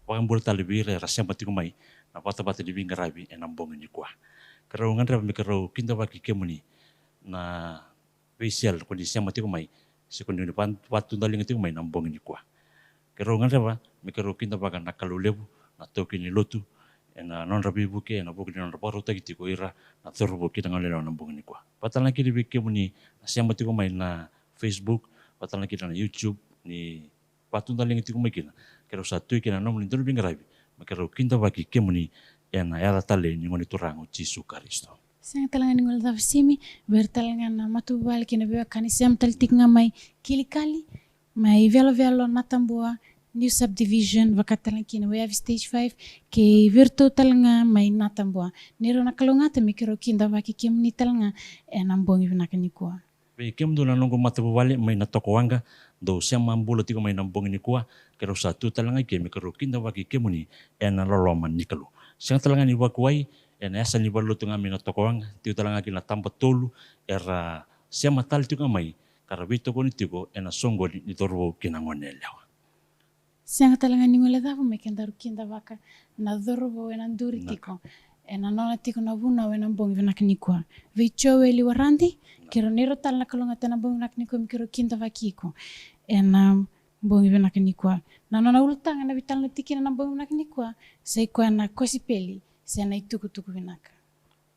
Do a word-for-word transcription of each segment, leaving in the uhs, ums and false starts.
Vakabula tale vei ira era sema tiko mai na vatavata ni veiqaravi ena bogi nikua. Keirau gadreva me keirau kidavaki kemuni na veisele ko ni sema tiko mai, se ko ni va- vatudaliga tiko mai na bogi nikua. Keirau gadreva me keirau kidavaka na Kalou levu, na taukei ni lotu, ena nodra veivuke, ena vuku ni nodra vakarautaki tiko ira na cauravou kei na gone yalewa na bogi nikua. Vata na kina vei kemuni na sema tiko mai na Facebook, vata na kina na YouTube, ni vatudaliga tiko mai kina. Keirau sa tu kina na nomuni donu veiqaravi me keirau kidavaki kemuni ena yaca talei ni Gone Turaga o Jisu Karisito. Sega tale ga ni guilecava Simi, vei ira tale ga na matavuvale kei na veiwekani sema tale tiko ga mai Kilikali, mai Velovelo, Natabua, New Subdivision, vaka tale ga kina Wayavi Stage five, kei vei iratou tale ga mai Natabua. Ni rau na kalougata me keirau kidavaki kemuni tale ga ena bogi vinaka nikua. Vei kemudou na noqu matavuvale mai na Tokawaqa, dou sema bula tiko mai na bogi nikua, keirau sa tu tale ga i ke me keirau kidavaki kemuni ena loloma ni Kalou. Sega tale ga ni vakuwai, ena yasa ni valenilotu ga mai na Tokawaqa, tiko tale ga kina Tabatolu, era sema tale tiko ga mai, ka ra veitokoni tiko ena soqoni ni cauravou kei na gone yalewa. Sega tale ga ni guilecava me kedaru kidavaka na cauravou ena duri tiko, ena nona tiko na vunau ena bogi vinaka nikua. Vei Joeli Waradi, keirau, ni rau tale na kalougata ena bogi vinaka nikua me keirau kidavaki iko ena bogi vinaka nikua. Na nona ulutaga na veitalanoa tikina na bogi vinaka nikua, sa i koya na kosipeli se na itukutuku vinaka.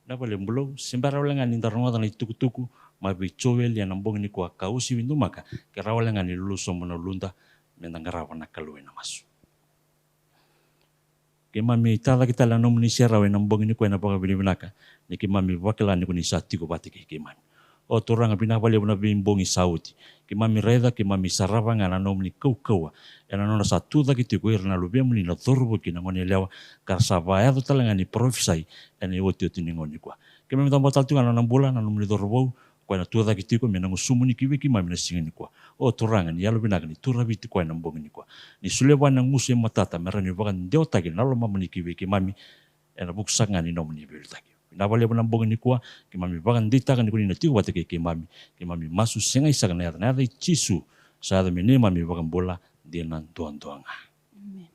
Na vale bulou, se bera wale ga ni da rogoca na itukutuku mai vei Joeli ena bogi nikua ka uasivi dumaka, ke rawa wale ga ni lulu sobu na uluda, me da qarava na Kalou ena masu. Keimami tacake tale na nomuni serau ena bogi nikua ena vakavinavinaka, ni keimami vakila ni ko ni sa tiko vata kei keimami. O Turaga, vinaka vakalevu na veibogi sa oti. Keimami raica, keimami sarava ga na nomuni kaukauwa ena nodra sa tucake tiko ira na luvemuni na cauravou kei na gone yalewa, ka ra sa vakayaco tale ga ni parofisai ena iotioti ni gauna nikua. Keimami cabora tale tiko ga na nona bula na nomuni cauravou, koya na tucake tiko me na gusumuni ki vei keimami na siga nikua. O Turaga, ni yalovinaka ni turaviti koya ena bogi nikua. Ni solia vua na gusu e matata me rawa ni vakadewataki na lomamuni ki vei keimami, ena vuku saka ga ni nomuni veiliutaki. Vinaka vakalevu na bogi nikua, keimami vakadeitaka ni ko ni na tiko vata kei keimami, keimami masu segai saka na yaca, na yaca i Jisu, sa yaca me neimami iVakabula dina duadua ga. Amen.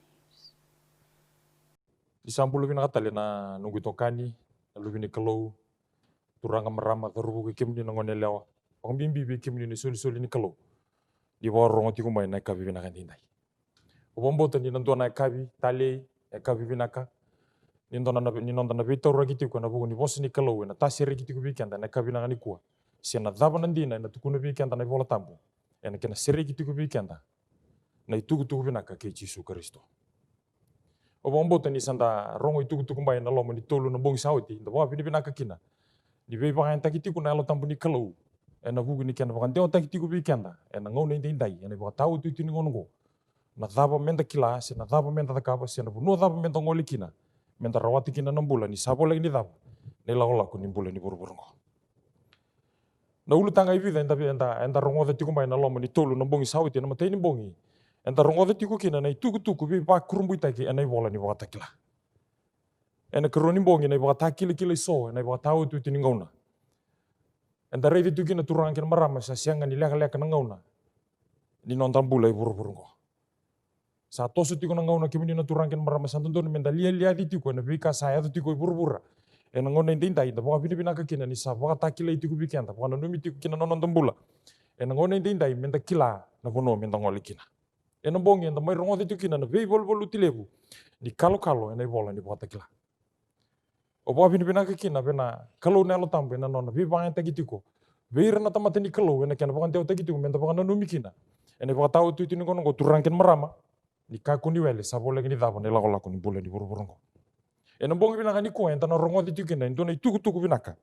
Ni sa bula vinaka tale na noqu itokani, na luve ni Kalou, turaga, marama, cauravou kei kemuni na gone yalewa, vakabibi vei kemuni na isolisoli ni Kalou. Ni vakarorogo tiko mai na yakavi vinaka edaidai. Au vakabauta ni na dua na yakavi talei, yakavi vinaka, ni noda na, ni noda na veitauraki tiko ena vuku ni vosa ni Kalou ena tasereki tiko vei keda ena yakavi vinaka nikua. Se na cava na dina ena tukuna vei keda na iVola Tabu, ena kena sereki tiko vei keda na itukutuku vinaka kei Jisu Karisito. Au vakabauta ni sa da rogo itukutuku mai ena loma ni tolu na bogi sa oti, da vakavinavinaka kina ni veivakayagataki tiko na Yalo Tabu ni Kalou ena vuku ni kena vakadewataki tiko vei keda ena gauna edaidai, ena ivakataotioti ni gauna oqo. Na cava meda kila, se na cava meda cakava, se na vanua cava meda gole kina, meda rawata kina na bula, ni sa voleka ni cava na ilakolako ni bula ni vuravura oqo. Na ulutaga e vica eda, eda, eda rogoca tiko mai na loma ni tolu na bogi sa oti, ena imatai ni bogi, eda rogoca tiko kina na itukutuku veivakurabuitaki ena ivola ni Vakatakila. Ena ikarua ni bogi, na ivakatakilakila eso ena ivakataotioti ni gauna. Eda raica tiko kina, turaga kei na marama, sa sega ni lekaleka na gauna ni noda bula e vuravura oqo. Sa toso tiko na gauna, kemuni na turaga kei na marama, sa dodonu meda lialiaci tiko ena veika sa yaco tiko e vuravura ena gauna edaidai. Da vakavinavinaka kina ni sa vakatakilai tiko vei keda, vakananumi tiko kina na noda bula ena gauna edaidai, meda kila na vanua meda gole kina. Ena bogi eda mai rogoca tiko kina na veivaluvaluti levu ni kalokalo ena ivola ni Vakatakila. Au vakavinavinaka kina vei na Kalou na Yalo Tabu ena nona veivakayagataki tiko vei ira na tamata ni Kalou ena kena vakadewataki tiko meda vakananumi kina ena ivakataotioti ni gauna oqo, turaga kei na marama, ni kakua ni wele sa voleka ni cava na ilakolako ni bula ni vuravura oqo. Ena bogi vinaka nikua eda na rogoca tiko kina e dua na itukutuku vinaka,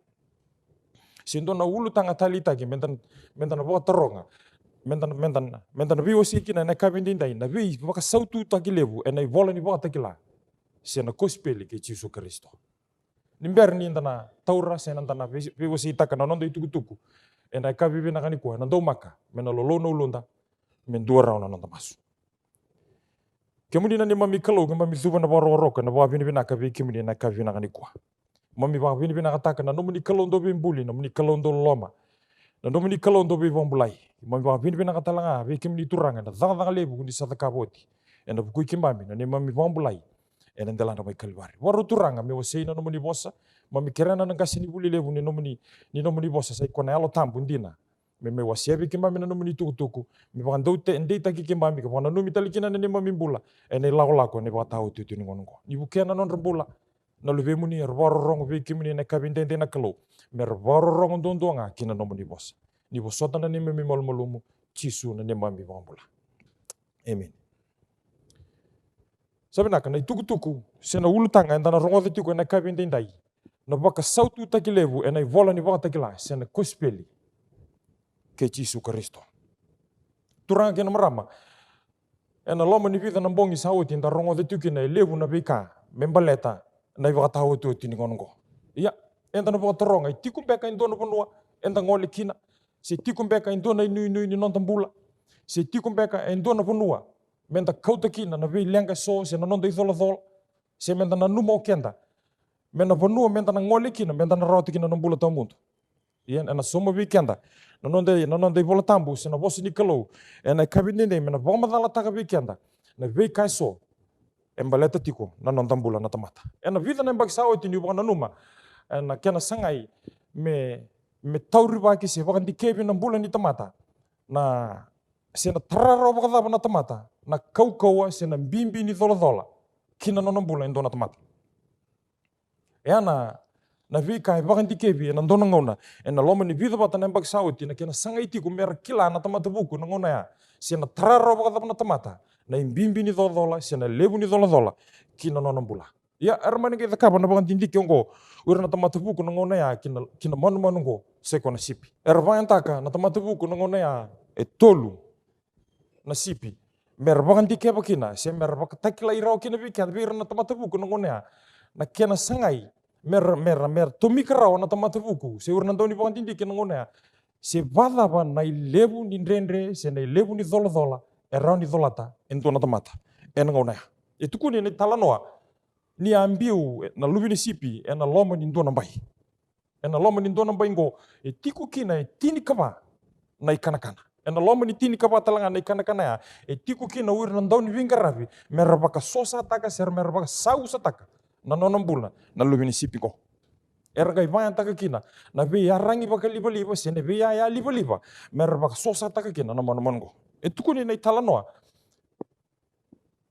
se dua na ulutaga taleitaki meda, meda na vakataroga, meda, meda, meda na veiwasei kina ena yakavi edaidai, na veivakasaututaki levu ena ivola ni Vakatakila, se na kosipeli kei Jisu Karisito. Ni bera ni da na taura se na da na vei-, veiwaseitaka na noda itukutuku ena yakavi vinaka nikua, ena daumaka me na lolou na uluda, me dua rawa na noda masu. Kemuni na neimami Kalou, keimami cuva na vakarokoroko, na vakavinavinaka vei kemuni ena yakavi vinaka nikua. Keimami vakavinavinakataka na nomuni Kalou dau veibuli, nomuni Kalou dau loloma, na nomuni Kalou dau veivakabulai. Keimami vakavinavinaka tale ga vei kemuni, turaga, na cakacaka levu ko ni sa cakava oti ena vukui keimami na neimami vakabulai ena deladra mai Kalivari. Vakarau Turaga me wasei na nomuni vosa, mami kerena na qase ni vuli levu ni nomuni, ni nomuni vosa sa i koya na Yalo Tabu dina. Me mai wasea vei keimami na nomuni tukutuku, me vakadau te, deitaki keimami ka vakananumi tale kina na neimami bula ena ilakolako ena ivakataotioti ni gauna oqo. Ni vukea na nodra bula na luvemuni era vakarorogo vei kemuni ena yakavi edaidai na Kalou, me ra vakarorogo duadua ga ki na nomuni vosa. Ni vosota na neimami malumalumu, Jisu na neimami vakabula. Emeni. Sa vinaka, na itukutuku se na ulutaga eda na rogoca tiko ena yakavi edaidai, na vakasaututaki levu ena ivola ni Vakatakila se na kosipeli kei Jisu Karisito. Turaga kei na marama, ena loma ni vica na bogi sa oti eda rogoca tiko kina e levu na veika me baleta na ivakataotioti ni gauna oqo. Ia, eda na vakataroga, e tiko beka e dua na vanua eda gole kina, se tiko beka e dua na inuinui ni noda bula, se tiko beka e dua na vanua meda kauta kina na veileqa eso se na noda icolacola, se meda nanuma o keda me na vanua meda na gole kina meda na rawata kina na bula tawamudu. Ia ena sauma vei keda na noda, na noda iVola Tabu se na vosa ni Kalou ena yakavi edaidai me na vakamacalataka vei keda na veika eso e baleta tiko na noda bula na tamata. Ena vica na yabaki sa oti niu vakananuma ena kena sagai me, me taurivaki se vakadikevi na bula ni tamata, na, se na tara rawa vakacava na tamata na kaukauwa se na bibi ni colacola ki na nona bula e dua na tamata. E a na, na veika e vakadikevi ena dua na gauna ena loma ni vica vata na yabaki sa oti na kena sagai tiko me ra kila na tamata vuku na gauna ya se na tara rawa vakacava na tamata na ibibi ni colacola se na levu ni colacola ki na nona bula. Ia era mani qai cakava na vakadidike oqo o ira na tamata vuku na gauna ya ki na, ki na manumanu oqo, se ko na sipi. Era vakayagataka na tamata vuku na gauna ya e tolu na sipi me ra vakadikeva kina se me ra vakatakilai rawa kina vei keda, vei ira na tamata vuku na gauna ya, na kena sagai me ra, me ra, me ra tomika rawa na tamata vuku se o ira na dau ni vakadidike na gauna ya se vakacava na ilevu ni dredre se na ilevu ni colacola e rawa ni colata e dua na tamata ena gauna ya. E tukuni na italanoa ni a biu na luve ni sipi ena loma ni dua na bai. Ena loma ni dua na bai oqo e tiko kina e tinikava na ikanakana. Ena loma ni tinikava tale ga na ikanakana ya e tiko kina o ira na dau ni veiqaravi me ra vakasosataka se ra, me ra vakasausataka na nona bula na luve ni sipi oqo. Era qai vakayagataka kina na veiyaragi vakalivaliva se na veiyaya livaliva me ra vakasosataka kina na manumanu oqo. E tukuni na italanoa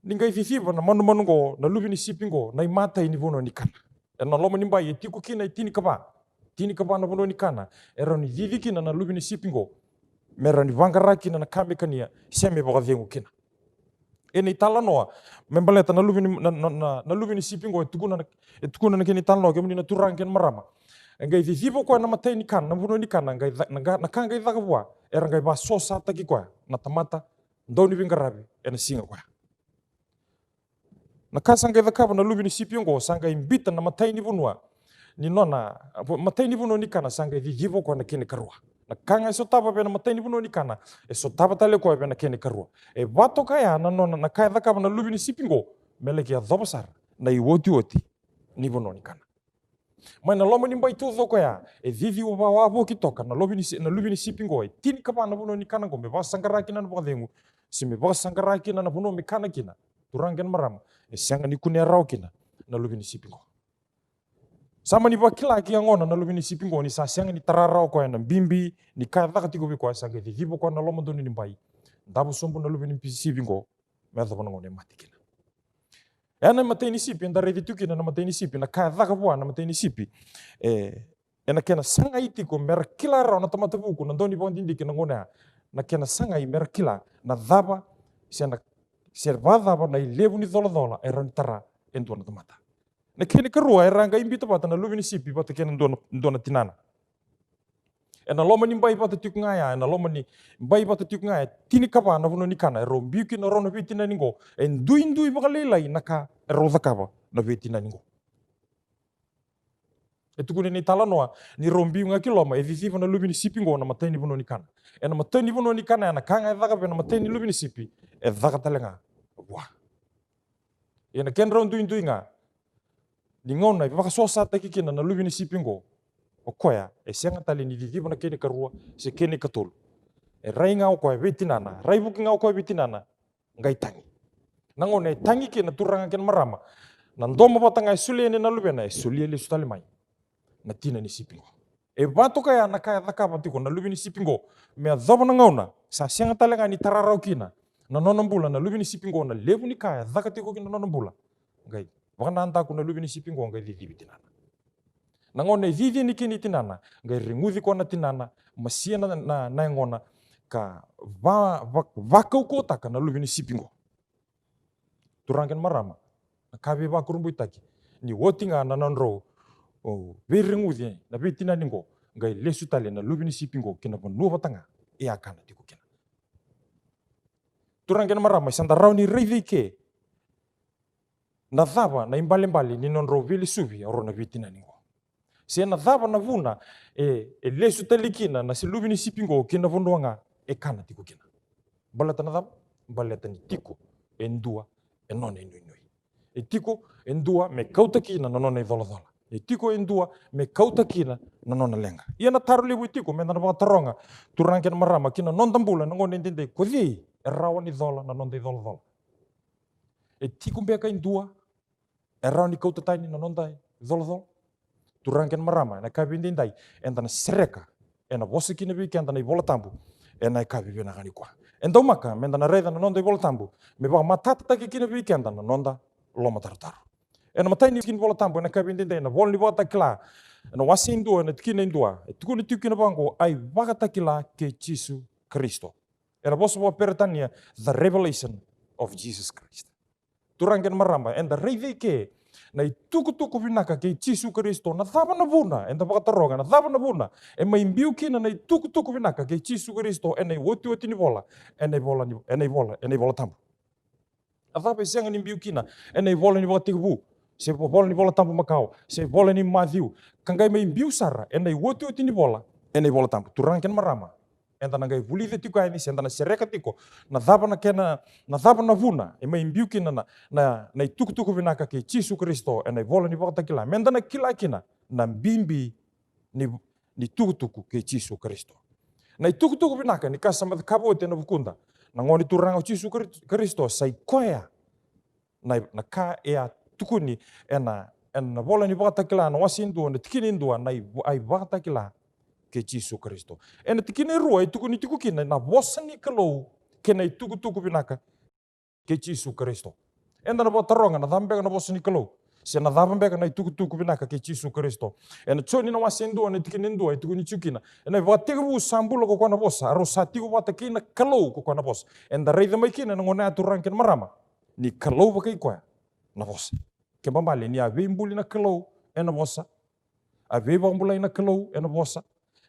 ni qai ciciva na manumanu oqo, na luve ni sipi oqo, na imatai ni vanua ni kana. Ena loma ni bai e tiko kina e tinikava, tinikava na vanua ni kana e rawa ni cici kina na luve ni sipi oqo me rawa ni vaqara kina na ka me kania se me vakacegu kina. Ena italanoa me baleta na luve ni, na, na, na, na luve ni sipi oqo e tukuna na, e tukuna na kena italanoa, kemuni na turaga kei na marama. E qai ciciva o koya na imatai ni kana, na vanua ni kana, qai ca-, na ka, na ka qai caka vua, era qai vakasosataki koya na tamata dau ni veiqaravi ena siga koya. Na ka sa qai cakava na luve ni sipi oqo, sa qai biuta na imatai ni vanua ni nona, imatai ni vanua ni kana, sa qai ciciva o koya na kena ikarua. Na ka ga e sotava vei na imatai ni vanua ni kana e sotava tale o koya vei na kena ikarua. E vakatoka ya na nona, na ka e cakava na luve ni sipi oqo me laki yacova sara na iotioti ni vanua ni kana. Mai na loma ni bai taucoko ya e ciciva vakawavoki toka na luve ni si-, na luve ni sipi oqo, e tinikava na vanua ni kana oqo me vakasaqara kina na vakacegu se me vakasaqara kina na vanua me kana kina, turaga kei na marama, e sega ni kunea rawa kina na luve ni sipi oqo. Sa mani vakila ki yagona na luve ni sipi oqo ni sa sega ni tara rawa o koya na bibi ni ka e caka tiko vei koya, sa qai ciciva o koya na lomadonu ni bai, davo sobu na luve ni sipi oqo me yacova na gauna e mate kina. E a na imatai ni sipi, eda raica tiko kina na imatai ni sipi, na ka e caka vua na imatai ni sipi. E, ena kena sagai tiko me ra kila rawa na tamata vuku, na dau ni vakadidike na gauna ya, na kena sagai me ra kila na cava se na, se vakacava na ilevu ni colacola e rawa ni tara e dua na tamata. Na kena ikarua, era qai biuta vata na luve ni sipi vata kei na dua na, dua na tinana. Ena loma ni bai vata tiko ga ya, ena loma ni bai vata tiko ga ya, e tinikava na vanua ni kana e rau biu kina o rau na veitinani oqo. E duidui vakalailai na ka e rau cakava na veitinani oqo. E tukuni na italanoa ni rau biu ga ki loma, e ciciva na luve ni sipi oqo na imatai ni vanua ni kana. Ena imatai ni vanua ni kana ya, na ka ga e caka vei na imatai ni luve ni sipi e caka tale ga vua. Ia na kedrau duidui ga, ni gauna e vakasosataki kina na luve ni sipi oqo, o koya e sega tale ni ciciva na kena ikarua se kena ikatolu. E rai ga o koya vei tinana, rai vuki ga o koya vei tinana, qai tagi. Na gauna e tagi kina, turaga kei na marama, na domo vata ga e solia yani na luvena, e solia lesu tale mai na tina ni sipi qo. E vatoka ya na ka e cakava tiko na luve ni sipi qo, me yacova na gauna sa sega tale ga ni tara rawa kina na nona bula na luve ni sipi qo, na levu ni ka e caka tiko kina na nona bula, qai vakanadaku na luve ni sipi qo, qai cicivi tinana. Na gauna e cici yani kina i tinana, qai reguci koya na tinana, masia na, na, na yagona, ka va, va, vakaukauwataka na luve ni sipi qo. Turaga kei na marama, na ka veivakurabuitaki, ni oti ga na nodrau, o, veireguci na veitinani qo, qai lesu tale na luve ni sipi qo ki na vanua vata ga e a kana tiko kina. Turaga kei na marama, sa da rawa ni raica i ke na cava na ibalebale ni nodrau veilesuvi o rau na veitinani qo. Se na cava na vuna e, e lesu tale kina na se luve ni sipi qo ki na vanua ga e kana tiko kina. Baleta na cava? Baleta ni tiko e dua e nona inuinui. E tiko e dua me kauta kina na nona icolacola. E tiko e dua me kauta kina na nona leqa. Ia na taro levu e tiko me da na vakataroga, turaga kei na marama, ki na noda bula na gauna edaidai, ko cei e rawa ni cola na noda icolacola? E tiko beka e dua e rawa ni kauta tani na noda icolacola? Turaga kei na marama, ena yakavi edaidai, eda na sereka ena vosa kina vei keda na iVola Tabu ena yakavi vinaka nikua. E daumaka me da na raica na noda iVola Tabu me vakamatatataki kina vei keda na noda lomatarotaro. Ena imatai ni tiki ni iVola Tabu ena yakavi edaidai, na ivola ni Vakatakila, ena wase e dua, ena tikina e dua, e tukuna tiko kina vaqo: A iVakatakila kei Jisu Karisito. Ena vosa vakaPeritania, the revelation of Jesus Christ. Turaga kei na marama, eda raica i ke na itukutuku vinaka kei Jisu Karisito. Na cava na vuna, eda vakataroga, na cava na vuna e mai biu kina na itukutuku vinaka kei Jisu Karisito ena iotioti ni vola, ena ivola ni, ena ivola, ena iVola Tabu? A cava e sega ni biu kina ena ivola ni Vakatekivu, se vo-, vola ni Vola Tabu Makawa, se vola ni Maciu, ka qai mai biu sara ena iotioti ni vola ena iVola Tabu? Turaga kei na marama, eda na qai vulica tiko yani, se da na sereka tiko na cava na kena, na cava na vuna e mai biu kina na, na, na itukutuku vinaka kei Jisu Karisito ena ivola ni Vakatakila, me da na kila kina na bibi ni, ni tukutuku kei Jisu Karisito. Na itukutuku vinaka ni ka sa mai cakava oti ena vukuda na Gone Turaga o Jisu Kari-, Karisito, sa i koya na, na ka e a tukuni ena, ena vola ni Vakatakila na wase e dua, na tikina e dua, na i-, a iVakatakila kei Jisu Karisito. Ena tikina e rua e tukuni tiko kina na vosa ni Kalou kei na itukutuku vinaka kei Jisu Karisito. Eda na vakataroga, na cava beka na vosa ni Kalou, se na cava beka na itukutuku vinaka kei Jisu Karisito? Ena Joni na wase e dua, na tikina e dua, e tukuni tiko kina: Ena ivakatekivu sa bula ko koya na Vosa, a rau sa tiko vata kei na Kalou ko koya na Vosa. Eda raica mai kina ena gauna ya, turaga kei na marama, ni Kalou vakai koya na Vosa. Kena ibalebale ni a veibuli na Kalou ena Vosa, a veivakabulai na Kalou ena Vosa.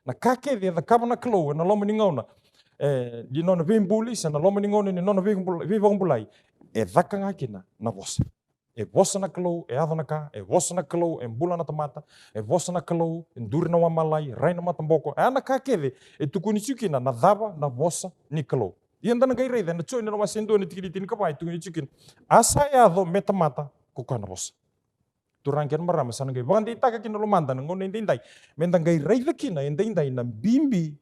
Na ka kece e cakava na Kalou ena loma ni gauna, e, ni nona veibuli, se na loma ni gauna ni nona veibula-, veivakabulai, e caka ga kina na Vosa. E vosa na Kalou, e yaco na ka, e vosa na Kalou, e bula na tamata, e vosa na Kalou, e duri na wamalai, rai na mataboko. E, na ka kece e tukuni tiko kina na cava na vosa ni Kalou. Ia eda na qai raica ena Joni na wase e dua, na tikina e tinikava, e tukuni tiko kina: A sa yaco me tamata ko koya na Vosa. Turaga kei na marama, sa na qai vakadeitaka kina lomada na gauna edaidai, me da qai raica kina edaidai na bibi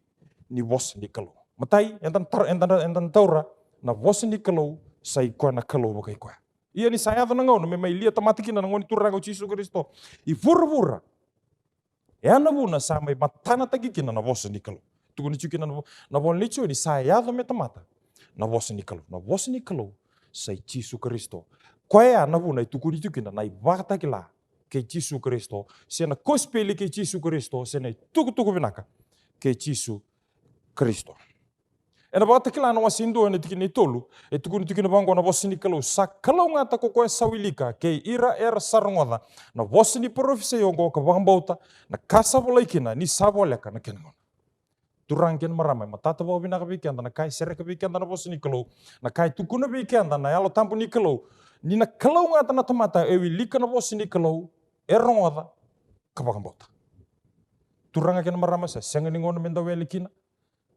ni vosa ni Kalou. Matai, eda na tar-, eda na, eda na taura na vosa ni Kalou, sa i koya na Kalou vakai koya. Ia ni sa yaco na gauna me mai lia tamata kina na Gone Turaga o Jisu Karisito i vuravura, e a na vuna sa mai matanataki kina na vosa ni Kalou. Tukuni tiko kina na vo-, na vola nei Joni, sa yaco me tamata na vosa ni Kalou. Na vosa ni Kalou sa i Jisu Karisito. Koya na vuna e tukuni tiko kina na iVakatakila kei Jisu Karisito, se na kosipeli kei Jisu Karisito, se na itukutuku vinaka kei Jisu Karisito. Ena Vakatakila na wase e dua, ena tikina e tolu, e tukuni tiko kina vaqo na vosa ni Kalou: Sa kalougata ko koya sa wilika, kei ira era sa rogoca na vosa ni parofisai oqo, ka vakabauta na ka sa volai kina, ni sa voleka na kena gauna. Turaga kei na marama, e matata vakavinaka vei keda na ka e sereka vei keda na vosa ni Kalou, na ka e tukuna vei keda na Yalo Tabu ni Kalou, ni na kalougata na tamata e wilika na vosa ni Kalou, e rogoca, ka vakabauta. Turaga kei na marama, sa sega ni gauna me da wele kina.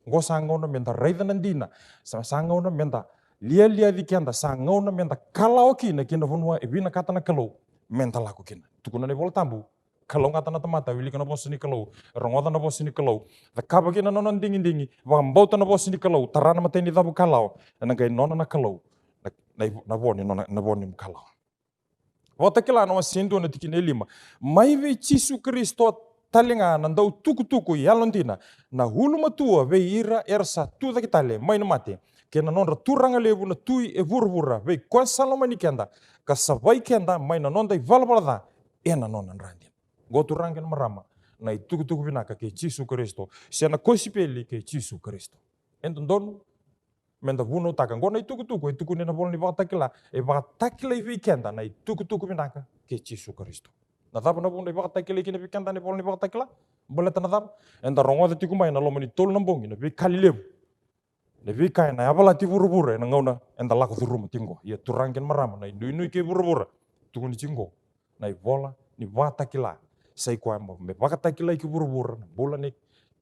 Oqo sa gauna me da raica na dina. Sa, sa gauna me da lialiaci keda, sa gauna me da kalawa kina ki na vanua e vinakata na Kalou me da lako kina. Tukuna na iVola Tabu, kalougata na tamata e wilika na vosa ni Kalou, rogoca na vosa ni Kalou, cakava kina na nona digidigi, vakabauta na vosa ni Kalou, tara na imatai ni cavu kalawa, ena qai nona na Kalou na, na, na vo ni nona, na vo ni kalawa. Vakatakila na wase e dua na tikina e lima. Mai vei Jisu Karisito tale ga na dautukutuku yalodina, na ulumatua vei ira era sa tucake tale mai na mate, kei na nodra turaga levu na tui e vuravura, vei koya sa lomani keda ka savai keda mai na noda ivalavala ca ena nona dra dina. Qo turaga kei na marama, na itukutuku vinaka kei Jisu Karisito, se na kosipeli kei Jisu Karisito. E dodonu meda vunautaka. Qo na itukutuku e tukuni ena vola ni Vakatakila, e vakatakilai vei keda na itukutuku vinaka kei Jisu Karisito. Na cava na vuna e vakatakilai kina vei keda na vola ni Vakatakila? Baleta na cava? Eda rogoca tiko mai na loma ni tolu na bogi na veika lelevu, na veika ena yavalati vuravura ena gauna eda lako curuma tiko qo. Ia turaga kei na marama, na inuinui kei vuravura, tukuni tiko qo na ivola ni Vakatakila. Sa i koya me vakatakilai ki vuravura na bula nei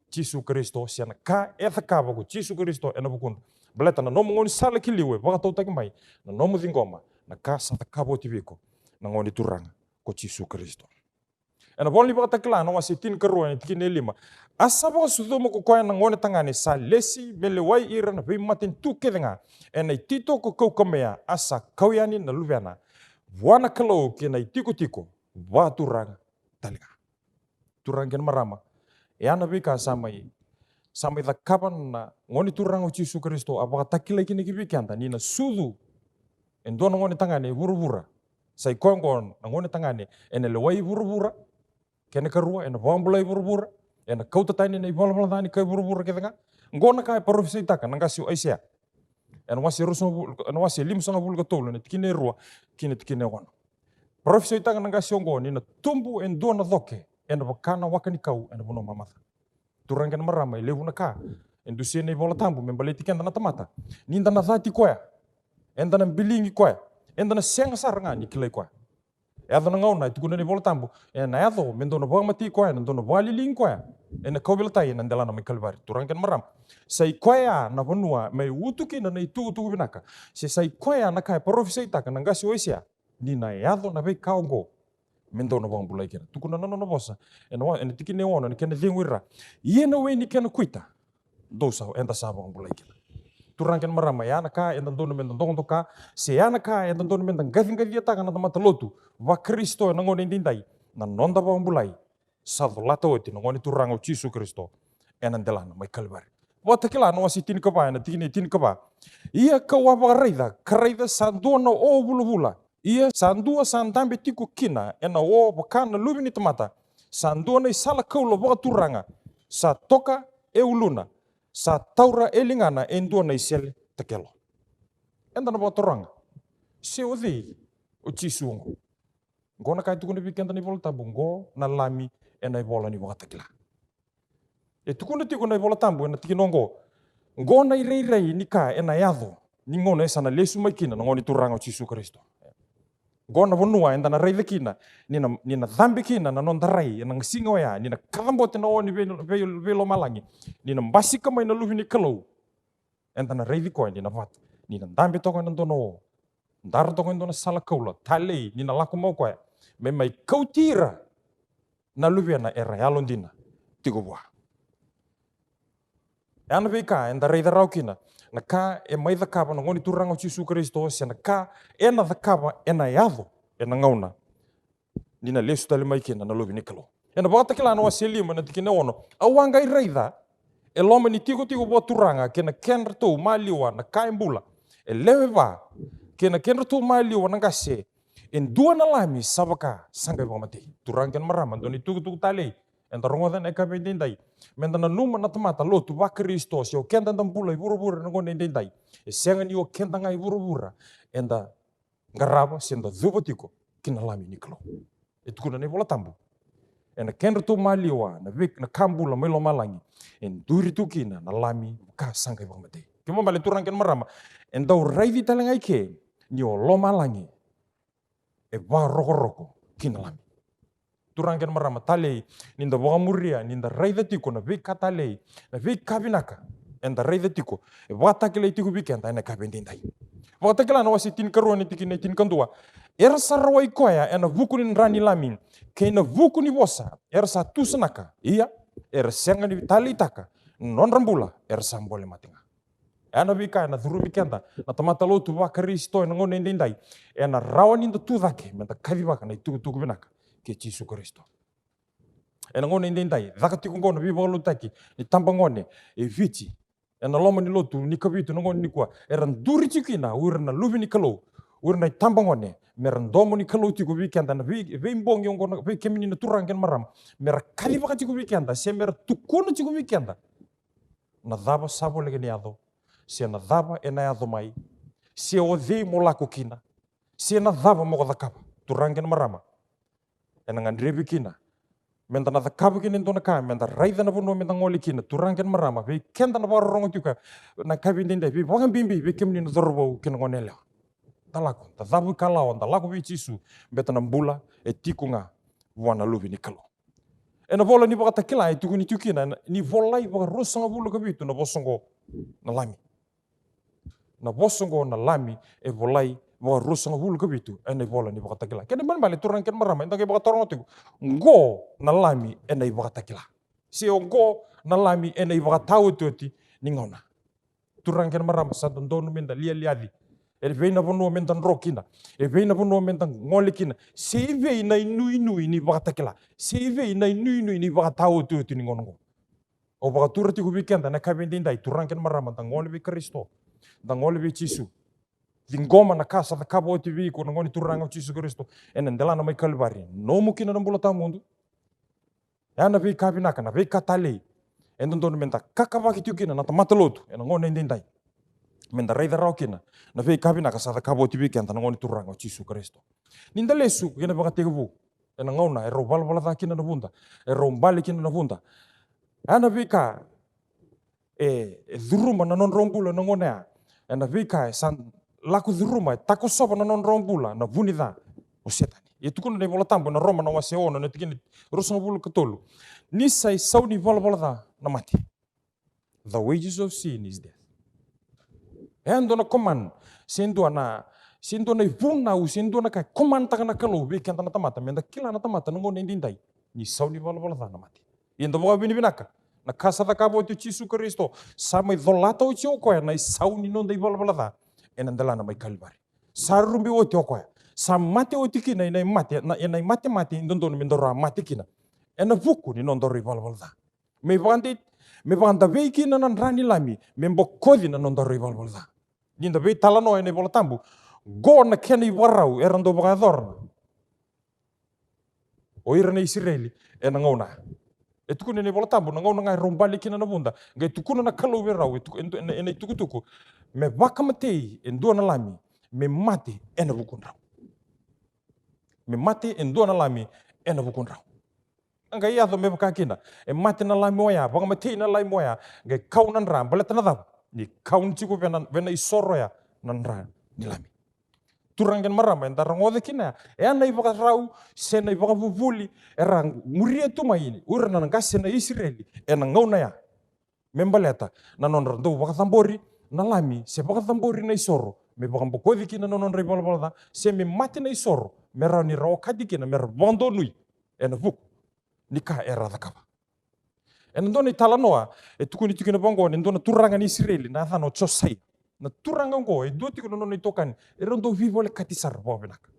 Jisu Karisito, se na ka e cakava ko Jisu Karisito ena vukudra. Baleta na nomu gaunisala ki liu e vakatautaki mai na nomu ciqoma na ka sa cakava oti vei iko na Gone Turaga ko Jisu Karisito. Ena vola ni Vakatakila na wase tinikarua ena tikina e lima. A sa vakasucuma ko koya na gonetagane sa lesi me lewai ira na veimatanitu kece ga ena ititoko kaukamea, a sa kau yani na luvena vua na Kalou ki na itikotiko vakaturaga tale ga. Turaga kei na marama, e a na veika sa mai, sa mai cakava na Gone Turaga o Jisu Karisito, a vakatakilai kina ki vei keda ni na sucu e dua na gonetagane e vuravura. Sa i koya oqo na gonetagane ena lewai vuravura, kena ikarua ena vakabulai vuravura, ena kauta tani na ivalavala ca ni kai vuravura kece ga. Oqo na ka e parofisaitaka na qase o Aisea ena wase ruasagavulu, ena wase limasagavulu ka tolu, ena tikina e rua ki na tikina e ono. Parofisaitaka na qase oqo ni na tubu e dua na coke ena vaka na waka ni kau ena vanua mamaca. Turaga kei na marama, e levu na ka e dusia na iVola Tabu me baleti keda na tamata. Ni da na cati koya, eda na biligi koya, eda na sega sara ga ni kilai koya. E yaco na gauna e tukuna na iVola Tabu, ena yaco me dou na vakamatei koya, ena dou na vakaliligi koya ena kauveilatai ena delana mai Kalivari. Turaga kei na marama, sa i koya na vanua me utu kina na itukutuku vinaka. Se sa i koya na ka e parofisaitaka na qase o Aisea, ni na yaco na veika oqo me dou na vakabulai kina. Tukuna na nona vosa ena wa-, ena tikina e ono, ena kena cegu i ra: Ia na we ni kena kuita dou sa, eda sa vakabulai kina. Turaga kei na marama, e a na ka e dodonu meda dokadoka, se e a na ka e dodonu meda qaciqaciataka na tamata lotu vaKarisito ena gauna edaidai, na noda vakabulai sa colata oti na Gone Turaga o Jisu Karisito ena delana mai Kalivari. Vakatakila na wase tinikava, ena tikina e tinikava: Ia ka'u a vakaraica, ka raica sa dua na o vulavula, ia sa dua sa dabe tiko kina ena o vaka na Luve ni tamata, sa dua na isala koula vakaturaga sa toka e uluna, sa taura e ligana e dua na isele takelo. Eda na vakataroga, se o cei o Jisu oqo? Oqo na ka e tukuna vei keda na iVola Tabu, oqo na Lami ena ivola ni Vakatakila. E tukuna tiko na iVola Tabu ena tikina oqo, oqo na irairai ni ka ena yaco ni gauna e sa na lesu mai kina na Gone Turaga o Jisu Karisito. Oqo na vanua eda na raica kina ni na, ni na cabe kina na noda rai ena siga oya, ni na kacabote na o ni vei, vei, veilomalagi, ni na basika mai na Luve ni Kalou. Eda na raici koya ni na vata, ni na dabe toka ena dua na o, dara toka e dua na sala koula, talei, ni na lako mai o koya me mai kauti ira na luvena era yalodina tiko vua. E a na veika eda raica rawa kina na ka e mai cakava na Gone Turaga o Jisu Karisito, se na ka ena cakava, ena yaco ena gauna ni na lesu tale mai kina na Luve ni Kalou. Ena Vakatakila na wase lima, na tikina e ono: Au a qai raica e loma ni tikotiko vakaturaga kei na kedratou maliwa na ka e bula, e lewe va, kei na kedratou maliwa na qase, e dua na Lami sa vaka sa qai vakamatei. Turaga kei na marama, dua na itukutuku talei eda rogoca ena yakavi edaidai, meda nanuma na tamata lotu vaKarisito, se o keda eda bula i vuravura ena gauna edaidai, e sega ni o keda ga i vuravura eda qarava se da cuva tiko ki na Lami ni Kalou. E tukuna na iVola Tabu, ena kedratou maliwa na vei, na ka bula mai lomalagi, e duri tu kina na Lami ka sa qai vakamatei. Kena ibalebale, turaga kei na marama, e dau raici tale ga i ke ni o lomalagi e vakarokoroko ki na Lami. Turaga kei na marama, talei ni da vakamuria, ni da raica tiko na veika talei, na veika vinaka eda raica tiko, e vakatakilai tiko vei keda ena yakavi edaidai. Vakatakila na wase tinikarua, na tikina e tinikadua: Era sa rawai koya ena vuku ni dra ni Lami kei na vuku ni vosa era sa tusanaka, ia era sega ni taleitaka na nodra bula, era sa bole mate ga. Oya na veika ena curumi keda na tamata lotu vaKarisito ena gauna edaidai. Ena rawa ni da tu cake me da kacivaka na itukutuku vinaka kei Jisu Karisito. Ena gauna edaidai, caka tiko oqo na veivakalotutaki ni tabagone e Viti ena loma ni lotu ni Kavitu ena gauna nikua. Era duri tiko kina o ira na luve ni Kalou, o ira na itabagone, mera domo ni Kalou tiko vei keda na vei, veibogi oqo na, vei kemuni na turaga kei na marama, mera kacivaka tiko vei keda se mera tukuna tiko vei keda na cava sa voleka ni yaco, se na cava ena yaco mai, se o cei mo lako kina, se na cava mo cakava. Turaga kei na marama, ena gadrevi kina me da na cakava kina e dua na ka, me da raica na vanua me da gole kina. Turaga kei na marama, vei keda na vakarorogo tiko na ka vei daidai, vei vakabibi vei kemuni na cauravou kei na gone yalewa. Da lako, da cavu ikalawa, da lako vei Jisu, beta na bula e tiko ga vua na luve ni Kalou. Ena vola ni Vakatakila e tukuni tiko kina ni volai vakaruasagavulu ka vitu na vosa oqo na Lami. Na vosa oqo na Lami e volai vakaruasagavulu ka vitu ena ivola ni Vakatakila. Kena ibalebale, turaga kei na marama, eda qai vakataroga tiko, oqo na Lami ena iVakatakila, se oqo na Lami ena ivakataotioti ni gauna. Turaga kei na marama, sa dodonu me da lialiaci. E vei na vanua me da dro kina? E vei na vanua me da gole kina? Se i vei na inuinui ni Vakatakila? Se i vei na inuinui ni ivakataotioti ni gauna oqo? Au vakatura tiko vei keda na ka vei daidai, turaga kei na marama, da gole vei Karisito, da gole vei Jisu. Ciqoma na ka sa cakava oti vei iko na Gone Turaga o Jisu Karisito ena delana mai Kalivari, nomu kina na bula tawamudu. Oya na veika vinaka, na veika talei e dodonu me da kakavaki tiko kina na tamata lotu ena gauna edaidai, me da raica rawa kina na veika vinaka sa cakava oti vei keda na Gone Turaga o Jisu Karisito. Ni da lesu ki na ivakatekivu, ena gauna e rau valavala ca kina na vuda, e rau bale kina na vuda. Oya na veika e, e curuma na nodrau bula na gauna oya. Ena veika e sa lako curuma, e takosova na nodrau bula na vu ni ca, o Setani. E tukuna na iVola Tabu ena Roma na wase ono, na tikina ruasagavulu ka tolu, ni sa isau ni valavala ca na mate. The wages of sin is death. E dua na command, se dua na, se dua na ivunau, se dua na ka e commandtaka na Kalou vei keda na tamata, me da kila na tamata na gauna edaidai, ni sau ni valavala ca na mate. Ia da vakavinavinaka na ka sa cakava oti o Jisu Karisito, sa mai colata oti o koya na isau ni noda ivalavala ca ena delana mai Kalivari. Sa rubi oti o koya, sa mate oti kina ena imate, na, ena imatemate e dodonu me daru a mate kina ena vuku ni nodaru ivalavala ca. Me vakadei, me vakadavei kina na dra ni Lami, me bokoci na nodaru ivalavala ca. Ni da veitalanoa ena iVola Tabu, qo na kena ivakarau era dau vakayacora o ira na Isireli ena gauna. E tukuna ena iVola Tabu, na gauna ga erau bale kina na vuda, qai tukuna na Kalou vei rau, e tuku-, ena, ena itukutuku, me vakamatei e dua na lami, me mate ena vukudrau. Me mate e dua na lami ena vukudrau. A qai yaco me vaka kina, e mate na lami oya, vakamatei na lami oya, qai kau na dra, baleta na cava? Ni kau ni tiko vei na, vei na isoro oya na dra ni lami. Turaga kei na marama, eda rogoca kina ya, e a na ivakarau se na ivakavuvuli era muria tu mai o ira na qase na Isireli ena gauna ya, me baleta na nodra dau vakacabori na lami se vakacabori na isoro me vakabokoci kina na nodra ivalavala ca, se me mate na isoro me rawa ni ra okati kina me ra vakadonui ena vuku ni ka era cakava. Ena dua na italanoa e tukuni tiko kina vaqo, e dua na turaga ni Isireli na yacana o Josaia. Na turaga oqo e dua tiko na nona itokani, erau dau veivolekati sara vakavinaka.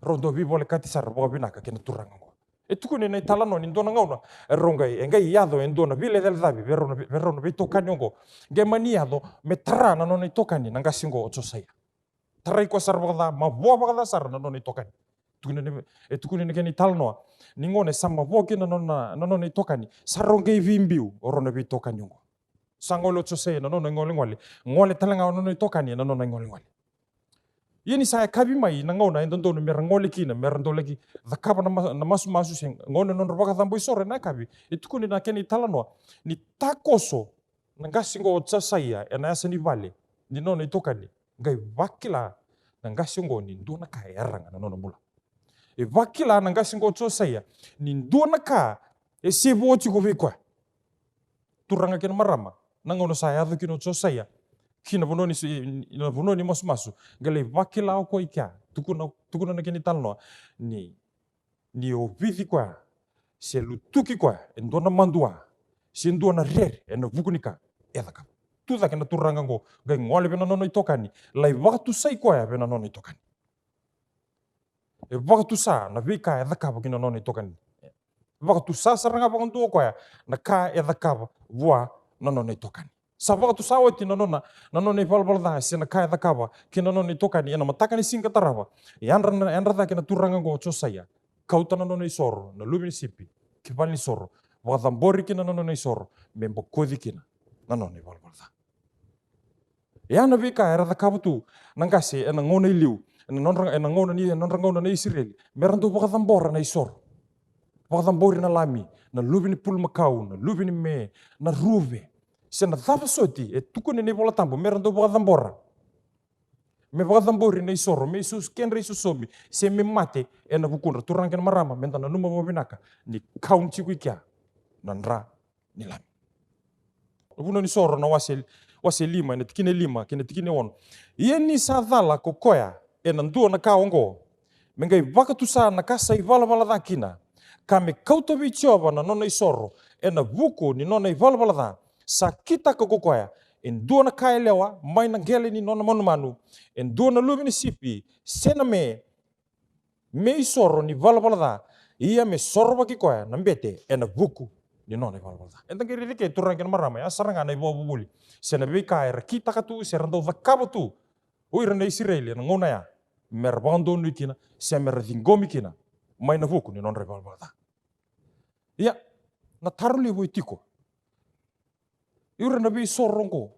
Rau dau veivolekati sara vakavinaka kei na turaga oqo. E tukuni ena italanoa ni dua na gauna erau qai, e qai yaco e dua na veilecalecavi vei rau na vei, vei rau na veitokani oqo. Qai mani yaco me tara na nona itokani na qase oqo o Josaia. Tarai koya sara vakaca, mavoa vakaca sara na nona itokani. Tukuna ni, e tukuni na kena italanoa ni gauna e sa mavoa kina na nona, na nona itokani, sa rau qai veibiu o rau na veitokani oqo. Sa gole o Josaia ena nona igolegole, gole tale ga o nona itokani ena nona igolegole. Ia ni sa yakavi mai na gauna e dodonu me ra gole kina me ra dau laki cakava na ma-, na masumasu se gauna nodra vakacabo isoro ena yakavi, e tukuni na kena italanoa ni takoso na qase oqo o Josaia ena yasa ni vale ni nona itokani, qai vakila na qase oqo ni dua na ka e yaraga na nona bula. E vakila na qase oqo o Josaia ni dua na ka e sevu oti ko vei koya. Turaga kei na marama, na gauna sa yaco kina o Josaia ki na vanua ni se-, na vanua ni masumasu, qai lai vakila o koya i kea, tukuna, tukuna na kena italanoa ni ni ovici koya se lutuki koya e dua na madua se dua na rere ena vuku ni ka e cakava. tu cake na turaga oqo, qai gole vei na nona itokani, lai vakatusai koya vei na nona itokani. E vakatusa na veika e cakava ki na nona itokani. Vakatusa sara ga vakadua o koya na ka e cakava vua na nona itokani. Sa vakatusa oti na nona, na nona ivalavala ca se na ka e cakava ki na nona itokani ena mataka ni siga ka tarava. Yadra na, yadra cake na turaga oqo o Josaia, kauta na nona isoro, na luve ni sipi, ki vale ni soro, vakacabori kina na nona isoro me bokoci kina na nona ivalavala ca. E a na veika era cakava tu na qase ena gauna i liu, ena nodra, ena gauna ni, ena nodra gauna na Isireli, me ra dau vakacabora na isoro. Vakacabori na lami, na luve ni pulumakau, na luve ni me, na ruve, se na cava soti e tukuni na iVola Tabu me ra dau vakacabora. Me vakacabori na isoro, me isos-, kedra isosomi, se me mate ena vukudra. Turaga kei na marama, me da nanuma vakavinaka ni kauni tiko i kea na dra ni lami. Na Vunau ni Soro na wase, wase lima, ena tikina e lima kei na tikina e ono. Ia ni sa cala ko koya ena dua na ka oqo, me qai vakatusa na ka sa ivalavala ca kina, ka me kauta vei Jiova na nona isoro ena vuku ni nona ivalavala ca, sa kitaka ko koya e dua na ka yalewa mai na qele ni nona manumanu, e dua na luve ni sipi, se na me, me isoro ni valavala ca, ia me sorovaki koya na bete ena vuku ni nona ivalavala ca. Eda qai raica ke, turaga kei na marama, e a sara ga na ivakavuvuli se na veika era kitaka tu se ra dau cakava tu o ira na Isireli ena gauna ya, me ra vakadonui kina se me ra ciqomi kina mai na vuku ni nodra ivalavala ca. Ia, na taro levu e tiko. O ira na veisoro oqo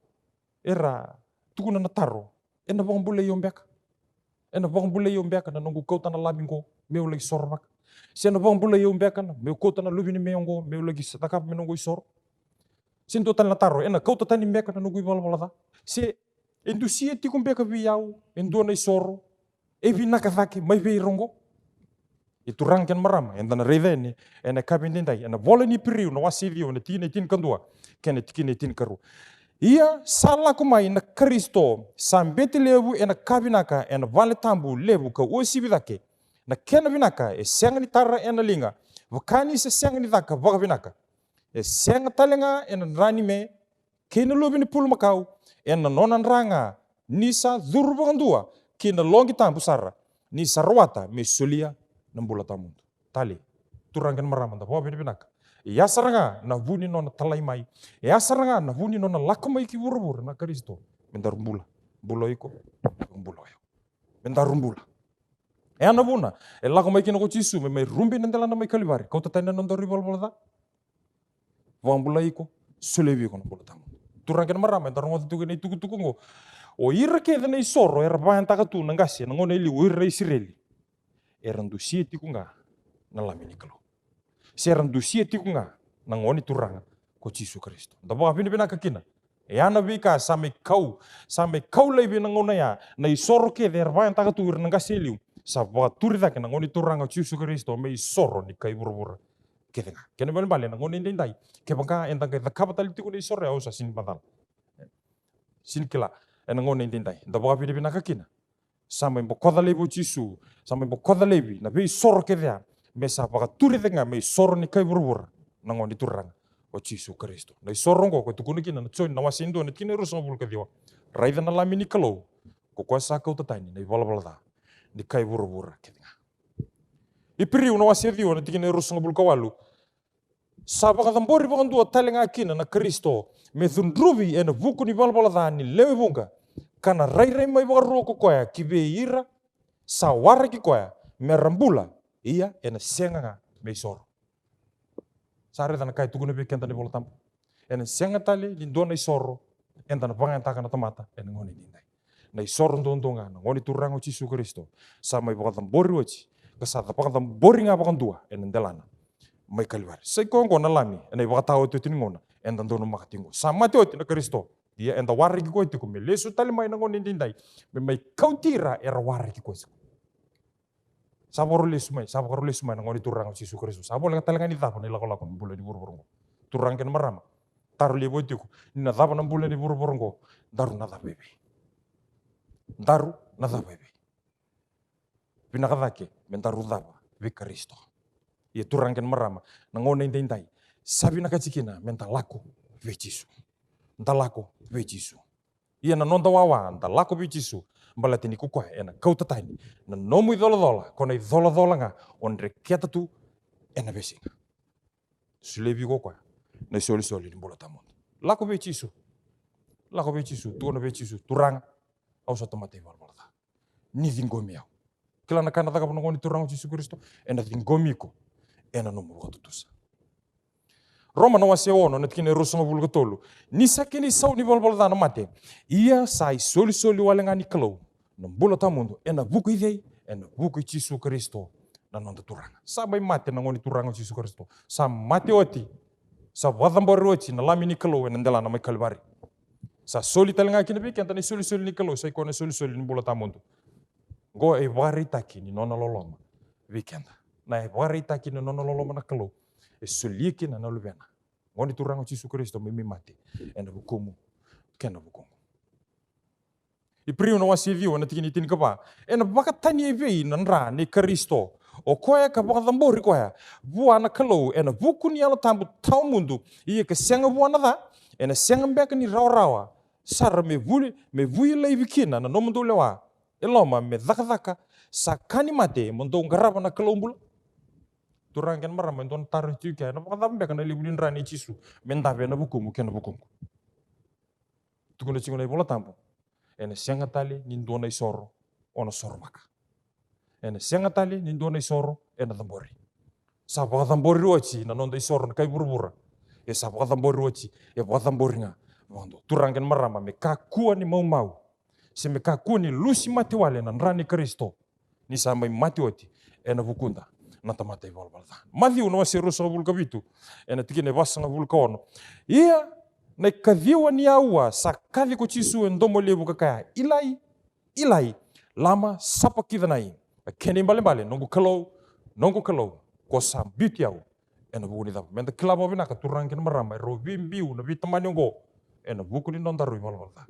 era tukuna na taro, ena vakabulai au beka? Ena vakabulai au beka na noqu kauta na lami oqo meu laki sorovaka? Se ena vakabulai au beka na meu kauta na luve ni me oqo meu laki sa-, cakava me noqu isoro? Se dua tale na taro, ena kauta tani beka na noqu ivalavala ca? Se e dusia tiko beka vei au e dua na isoro e vinaka cake mai vei ira oqo? E turaga kei na marama, eda na raica yani ena yakavi edaidai ena vola ni Iperiu na wase ciwa na tikina e tinikadua kei na tikina e tinikarua. Ia sa lako mai na Karisito, sa bete levu ena ka vinaka ena vale tabu levu ka uasivi cake. Na kena vinaka e sega ni tara ena liga, vaka ni se sega ni caka vakavinaka. E sega tale ga ena dra ni me kei na luve ni pulumakau, ena nona dra ga ni sa curu vakadua ki na loqi tabu sara, ni sa rawata me solia na bula tawamudu. Tale, turaga kei na marama, da vakavinavinaka. E a sara ga na vu ni nona talai mai, e a sara ga na vu ni nona lako mai ki vuravura na Karisito, me daru bula. Bula o iko, bula o yau. Me daru bula. E a na vuna e lako mai kina ko Jisu me mai rubi na delana mai Kalivari, kauta tani na nodaru ivalavala ca, vakabulai iko, solia vei iko na bula tawamudu. Turaga kei na marama, eda rogoca tiko ena itukutuku oqo, o ira kece na isoro era vakayagataka tu na qase ena gauna e liu, o ira na Isireli, era dusia tiko ga na Lami ni Kalou, se era dusia tiko ga na Gone Turaga ko Jisu Karisito. Da vakavinavinaka kina. E a na veika sa mai kau, sa mai kau laivi ena gauna ya na isoro kece era vakayagataka tu o ira na qase e liu, sa vakaturi cake na Gone Turaga o Jisu Karisito me isoro ni kai vuravura kece ga. Kena ibalebale ena gauna edaidai, kevaka eda qai cakava tale tiko na isoro ya, au sa sega ni macala. Sega ni kila. Ena gauna edaidai da vakavinavinaka kina. Sa mai bokoca laivi o Jisu, sa mai bokoca laivi na veisoro kece ya, me sa vakaturi cake ga me isoro ni kai vuravura na Gone Turaga o Jisu Karisito. Na isoro oqo ko e tukuna kina na Joni na wase e dua na tikina e ruasagavulu ka ciwa: Raica na Lami ni Kalou, ko koya sa kauta tani na ivalavala ca ni kai vuravura kece ga. Iperiu na wase e ciwa na tikina e ruasagavulu ka walu: Sa vakacabori vakadua tale ga kina na Karisito me cudruvi ena vuku ni valavala ca ni lewe vuqa, ka na rairai mai vakarua ko koya ki vei ira sa waraki koya me ra bula, ia ena sega ga me isoro. Sa raica na ka e tukuna vei keda na iVola Tabu. Ena sega tale ni dua na isoro eda na vakayagataka na tamata ena gauna edaidai. Na isoro duadua ga na Gone Turaga o Jisu Karisito sa mai vakacabori oti, ka sa vakacabori ga vakadua ena delana mai Kalivari. Sa i koya oqo na Lami ena ivakataotioti ni gauna eda donumaka tiko. Sa mate oti na Karisito, ia eda waraki koya tiko me lesu tale mai na gauna edaidai, me mai kauti ira era waraki koya tiko. Sa vakarau lesu mai, sa vakarau lesu mai na Gone Turaga o Jisu Karisito. Sa voleka tale ga ni cava na ilakolako ni bula ni vuravura oqo. Turaga kei na marama, taro levu tiko, ni na cava na bula ni vuravura oqo, daru na cava evei? Daru na cava evei? Vinaka cake me daru cava vei Karisito. Ia turaga kei na marama, na gauna edaidai sa vinakati kina me da lako vei Jisu. da lako vei Jisu. Ia na noda wawa, da lako vei Jisu, baleta ni ko koya ena kauta tani na nomu icolacola, ko na icolacola ga o dreketa tu ena veisiga. Solia vei iko o koya na isolisoli ni bula tawamudu. Lako vei Jisu. Lako vei Jisu, tukuna vei Jisu, Turaga, au sa tamata ivalavala ca. Ni ciqomi au. Kila na ka ena cakava na Gone Turaga o Jisu Karisito, ena ciqomi iko ena nomu vakatutusa. Roma na wase ono, na tikina e ruasagavulu ka tolu. Ni sa kena isau ni valavala ca na mate, ia sa isolisoli wale ga ni Kalou na bula tawamudu ena vuku i cei? Ena vuku i Jisu Karisito na noda Turaga. Sa mai mate na Gone Turaga o Jisu Karisito. Sa mate oti. Sa vakacabori oti na Lami ni Kalou ena delana mai Kalivari. Sa soli tale ga kina vei keda na isolisoli ni Kalou, sa i koya na isolisoli ni bula tawamudu. Qo e ivakaraitaki ni nona loloma vei keda. Na ivakaraitaki ni nona loloma na Kalou e solia kina na Luvena, Gone Turaga o Jisu Karisito, me mai mate ena vukumu kei na vukuqu. Iperiu na wase ciwa, na tikina e tinikava. Ena vakatani evei na dra nei Karisito, o koya ka vakacabori koya vua na Kalou ena vuku ni Yalo Tabu tawamudu, ia ka sega vua na ca? Ena sega beka ni rawarawa sara me vuli, me vui laivi kina na nomudou lewa e loma me cakacaka sa ka ni mate, mo dou qarava na Kalou bula? Turaga kei na marama, e dua na taro e tiko kea, ena vakacava beka na levu ni dra nei Jisu me dave ena vukumu kei na vukuqu? Tukuna tiko na iVola Tabu, ena sega tale ni dua na isoro o na sorovaka. Ena sega tale ni dua na isoro ena cabori. Sa vakacabori oti na noda isoro na kai vuravura. E sa vakacabori oti, e vakacabori ga vakadua. Turaga kei na marama, me kakua ni maumau, se me kakua ni lusi mate wale na dra ni Karisito, ni sa mai mate oti ena vukuda na tamata ivalavala ca. Maciu na wase ruasagavulu ka vitu, ena tikina e vasagavulu ka ono. Ia na ikaciwa ni aua sa kaci ko Jisu e domo levu ka kaya, Ilai, Ilai, lama sapakicanai? A kena ibalebale, Noqu Kalou, Noqu Kalou, ko sa biuti au ena vuku ni cava? Meda kila vakavinaka, turaga kei na marama, e rau veibiu na veitamani oqo ena vuku ni nodaru ivalavala ca.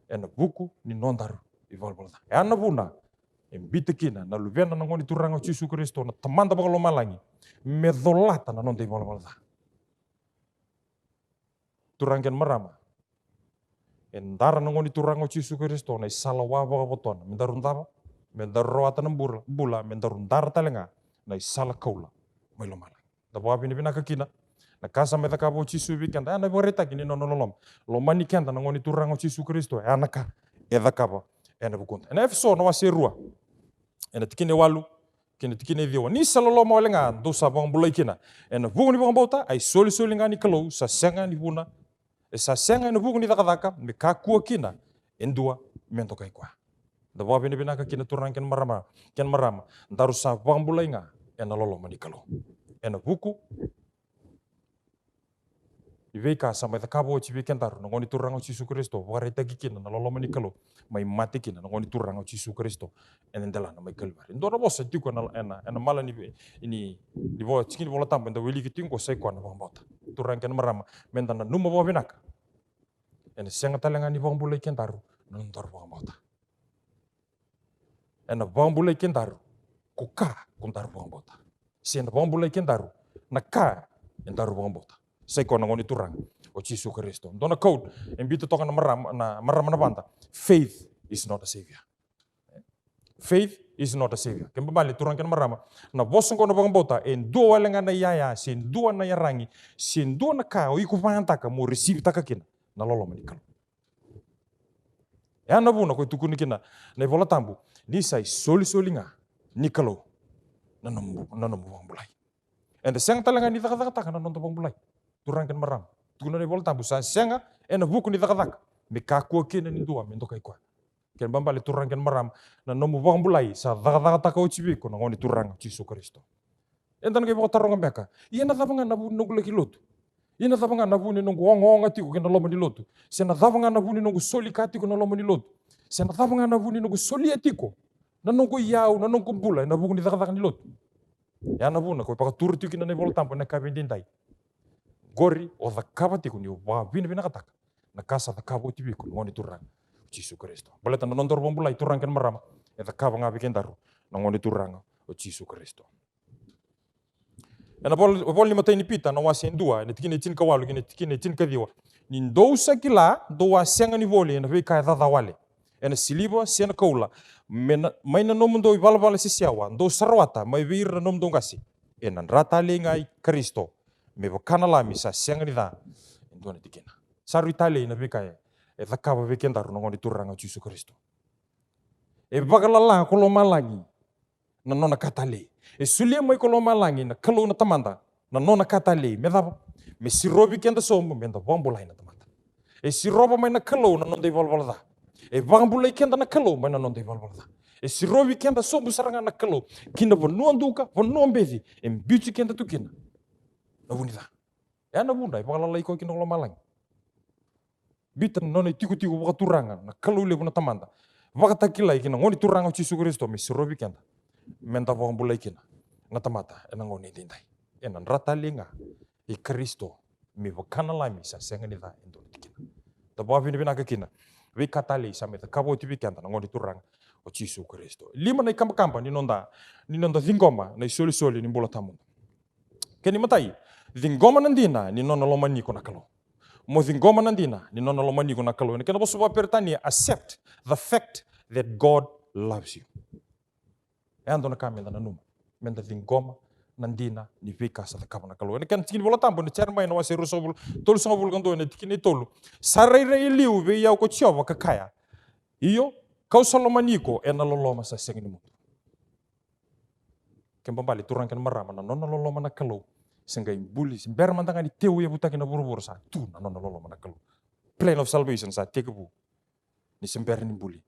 Ena vuku ni nodaru ivalavala ca. E a na vuna e biuta kina na Luvena na Gone Turaga o Jisu Karisito, na Tamada vakalomalagi, me colata na noda ivalavala ca. Turaga kei na marama, e dara na Gone Turaga o Jisu Karisito na isala wa vakavotona me daru dara, me daru rawata na bula, bula, me daru dara tale ga na isala koula mai lomalagi. Da vakavinavinaka kina na ka sa mai cakava o Jisu vei keda. E a na ivakaraitaki ni nona loloma. Lomani keda na Gone Turaga o Jisu Karisito, e a na ka e cakava ena vukuda. Ena Efeso na wase e rua, ena tikina e walu kei na tikina e ciwa. Ni sa loloma wale ga dou sa vakabulai kina ena vuku ni vakabauta, a isolisoli ga ni Kalou, sa sega ni vuna, e sa sega ena vuku ni cakacaka, me kakua kina e dua me dokai koya. Da vakavinavinaka kina, turaga kei na marama, kei na marama, daru sa vakabulai ga ena loloma ni Kalou. Ena vuku ni veika sa mai cakava oti vei kedaru na Gone Turaga o Jisu Karisito, vakaraitaki kina na loloma ni Kalou, mai mate kina na Gone Turaga o Jisu Karisito ena delana mai Kalivari. Dua na vosa tiko ena, ena, ena mala ni, ni, ni vo-, tiki ni Vola Tabu eda wilika tiko qo, sa i koya na vakabauta. Turaga kei na marama, meda nanuma vakavinaka, ena sega tale ga ni vakabulai kedaru na nodaru vakabauta. Ena vakabulai kedaru ko ka ko daru vakabauta, se na vakabulai kedaru na ka edaru vakabauta. Sa i koya na Gone Turaga o Jisu Karisito. Dua na quote e biuta toka na marama, na marama na vada: "Faith is not a savior." Faith is not a savior. Kena ibalebale, turaga kei na marama, na vosa qo na vakabauta e dua wale ga na iyaya, se dua na iyaragi, se dua na ka o iko vakayagataka mo risivitaka kina na loloma ni Kalou. E a na vuna ko e tukuna kina na iVola Tabu ni sa isolisoli ga ni Kalou na nomu, na nomu vakabulai. Eda sega tale ga ni cakacakataka na noda vakabulai, turaga kei na marama. Tukuna na iVola Tabu, sa sega ena vuku ni cakacaka me kakua kina ni dua me dokai koya. Kena ibalebale, turaga kei na marama, na nomu vakabulai sa cakacakataka oti vei iko na Gone Turaga o Jisu Karisito. Eda na qai vakataroga beka, ia na cava ga na vu ni noqu laki lotu? Ia na cava ga na vu ni noqu ogaoga tiko kina loma ni lotu? Se na cava ga na vu ni noqu soli ka tiko na loma ni lotu? Se na cava ga na vu ni noqu solia tiko na noqu iyau, na noqu bula ena vuku ni cakacaka ni lotu? E a na vuna ko e vakatura tiko kina na iVola Tabu ena yakavi edaidai. Qori o cakava tiko ni o vakavinavinakataka na ka sa cakava oti vei iko na Gone Turaga o Jisu Karisito. Baleta na nodaru vakabulai, turaga kei na marama, e cakava ga vei kedaru na Gone Turaga o Jisu Karisito. Ena vol-, vola ni imatai ni Pita na wase e dua, ena tikina e tinikawalu kei na tikina e tinikaciwa. Ni dou sa kila, dou a sega ni voli ena veika e caca wale, ena siliva se na koula, me na, mai na nomudou ivalavala seseawa dou sa rawata mai vei ira na nomudou qase, ena dra talei ga i Karisito, me vaka na lami sa sega ni ca e dua na tikina. Sa rui talei na veika e, e cakava vei kedaru na Gone Turaga o Jisu Karisito. E vakalala ko lomalagi na nona ka talei. E solia mai ko lomalagi na Kalou na Tamada na nona ka talei. Me cava? Me sirovi keda sobu me da vakabulai na tamata. E sirova mai na Kalou na noda ivalavala ca. E vakabulai keda na Kalou mai na noda ivalavala ca. E sirovi keda sobu sara ga na Kalou ki na vanua duka, vanua beci e biuti keda tu kina na vu ni ca. E a na vuna e vakalalai koya kina ko lomalagi. Biuta na nona itikotiko vakaturaga na Kalou levu na Tamada, vakatakilai ki na Gone Turaga o Jisu Karisito me sirovi keda me da vakabulai kina na tamata ena gauna edaidai. Ena dra talei ga i Karisito, me vaka na lami sa sega ni ca e dua na tikina. Da vakavinavinaka kina veika talei sa mai cakava oti vei keda na Gone Turaga o Jisu Karisito. Lima na ikabakaba ni noda, ni noda ciqoma na isolisoli ni bula tawamudu. Kena imatai, ciqoma na dina ni nona lomani iko na Kalou. Mo ciqoma na dina ni nona lomani iko na Kalou. Ena kena vosa vakaperitania, accept the fact that God loves you. E a dua na ka me da nanuma, me da ciqoma na dina ni veika sa cakava na Kalou. Ena kena tiki ni Vola Tabu, ena Jeremaia na wase ruasagavulu, tolusagavulu ka dua, ena tikina e tolu: Sa rairai e liu vei au ko Jiova ka kaya, io, kau sa lomani iko ena loloma sa sega ni mudu. Kena ibalebale, turaga kei na marama, na nona loloma na Kalou se qai buli, se bera mada ga ni tekivu yavutaki na vuravura, sa tu na nona loloma na Kalou. Plan of salvation sa tekivu ni se bera ni buli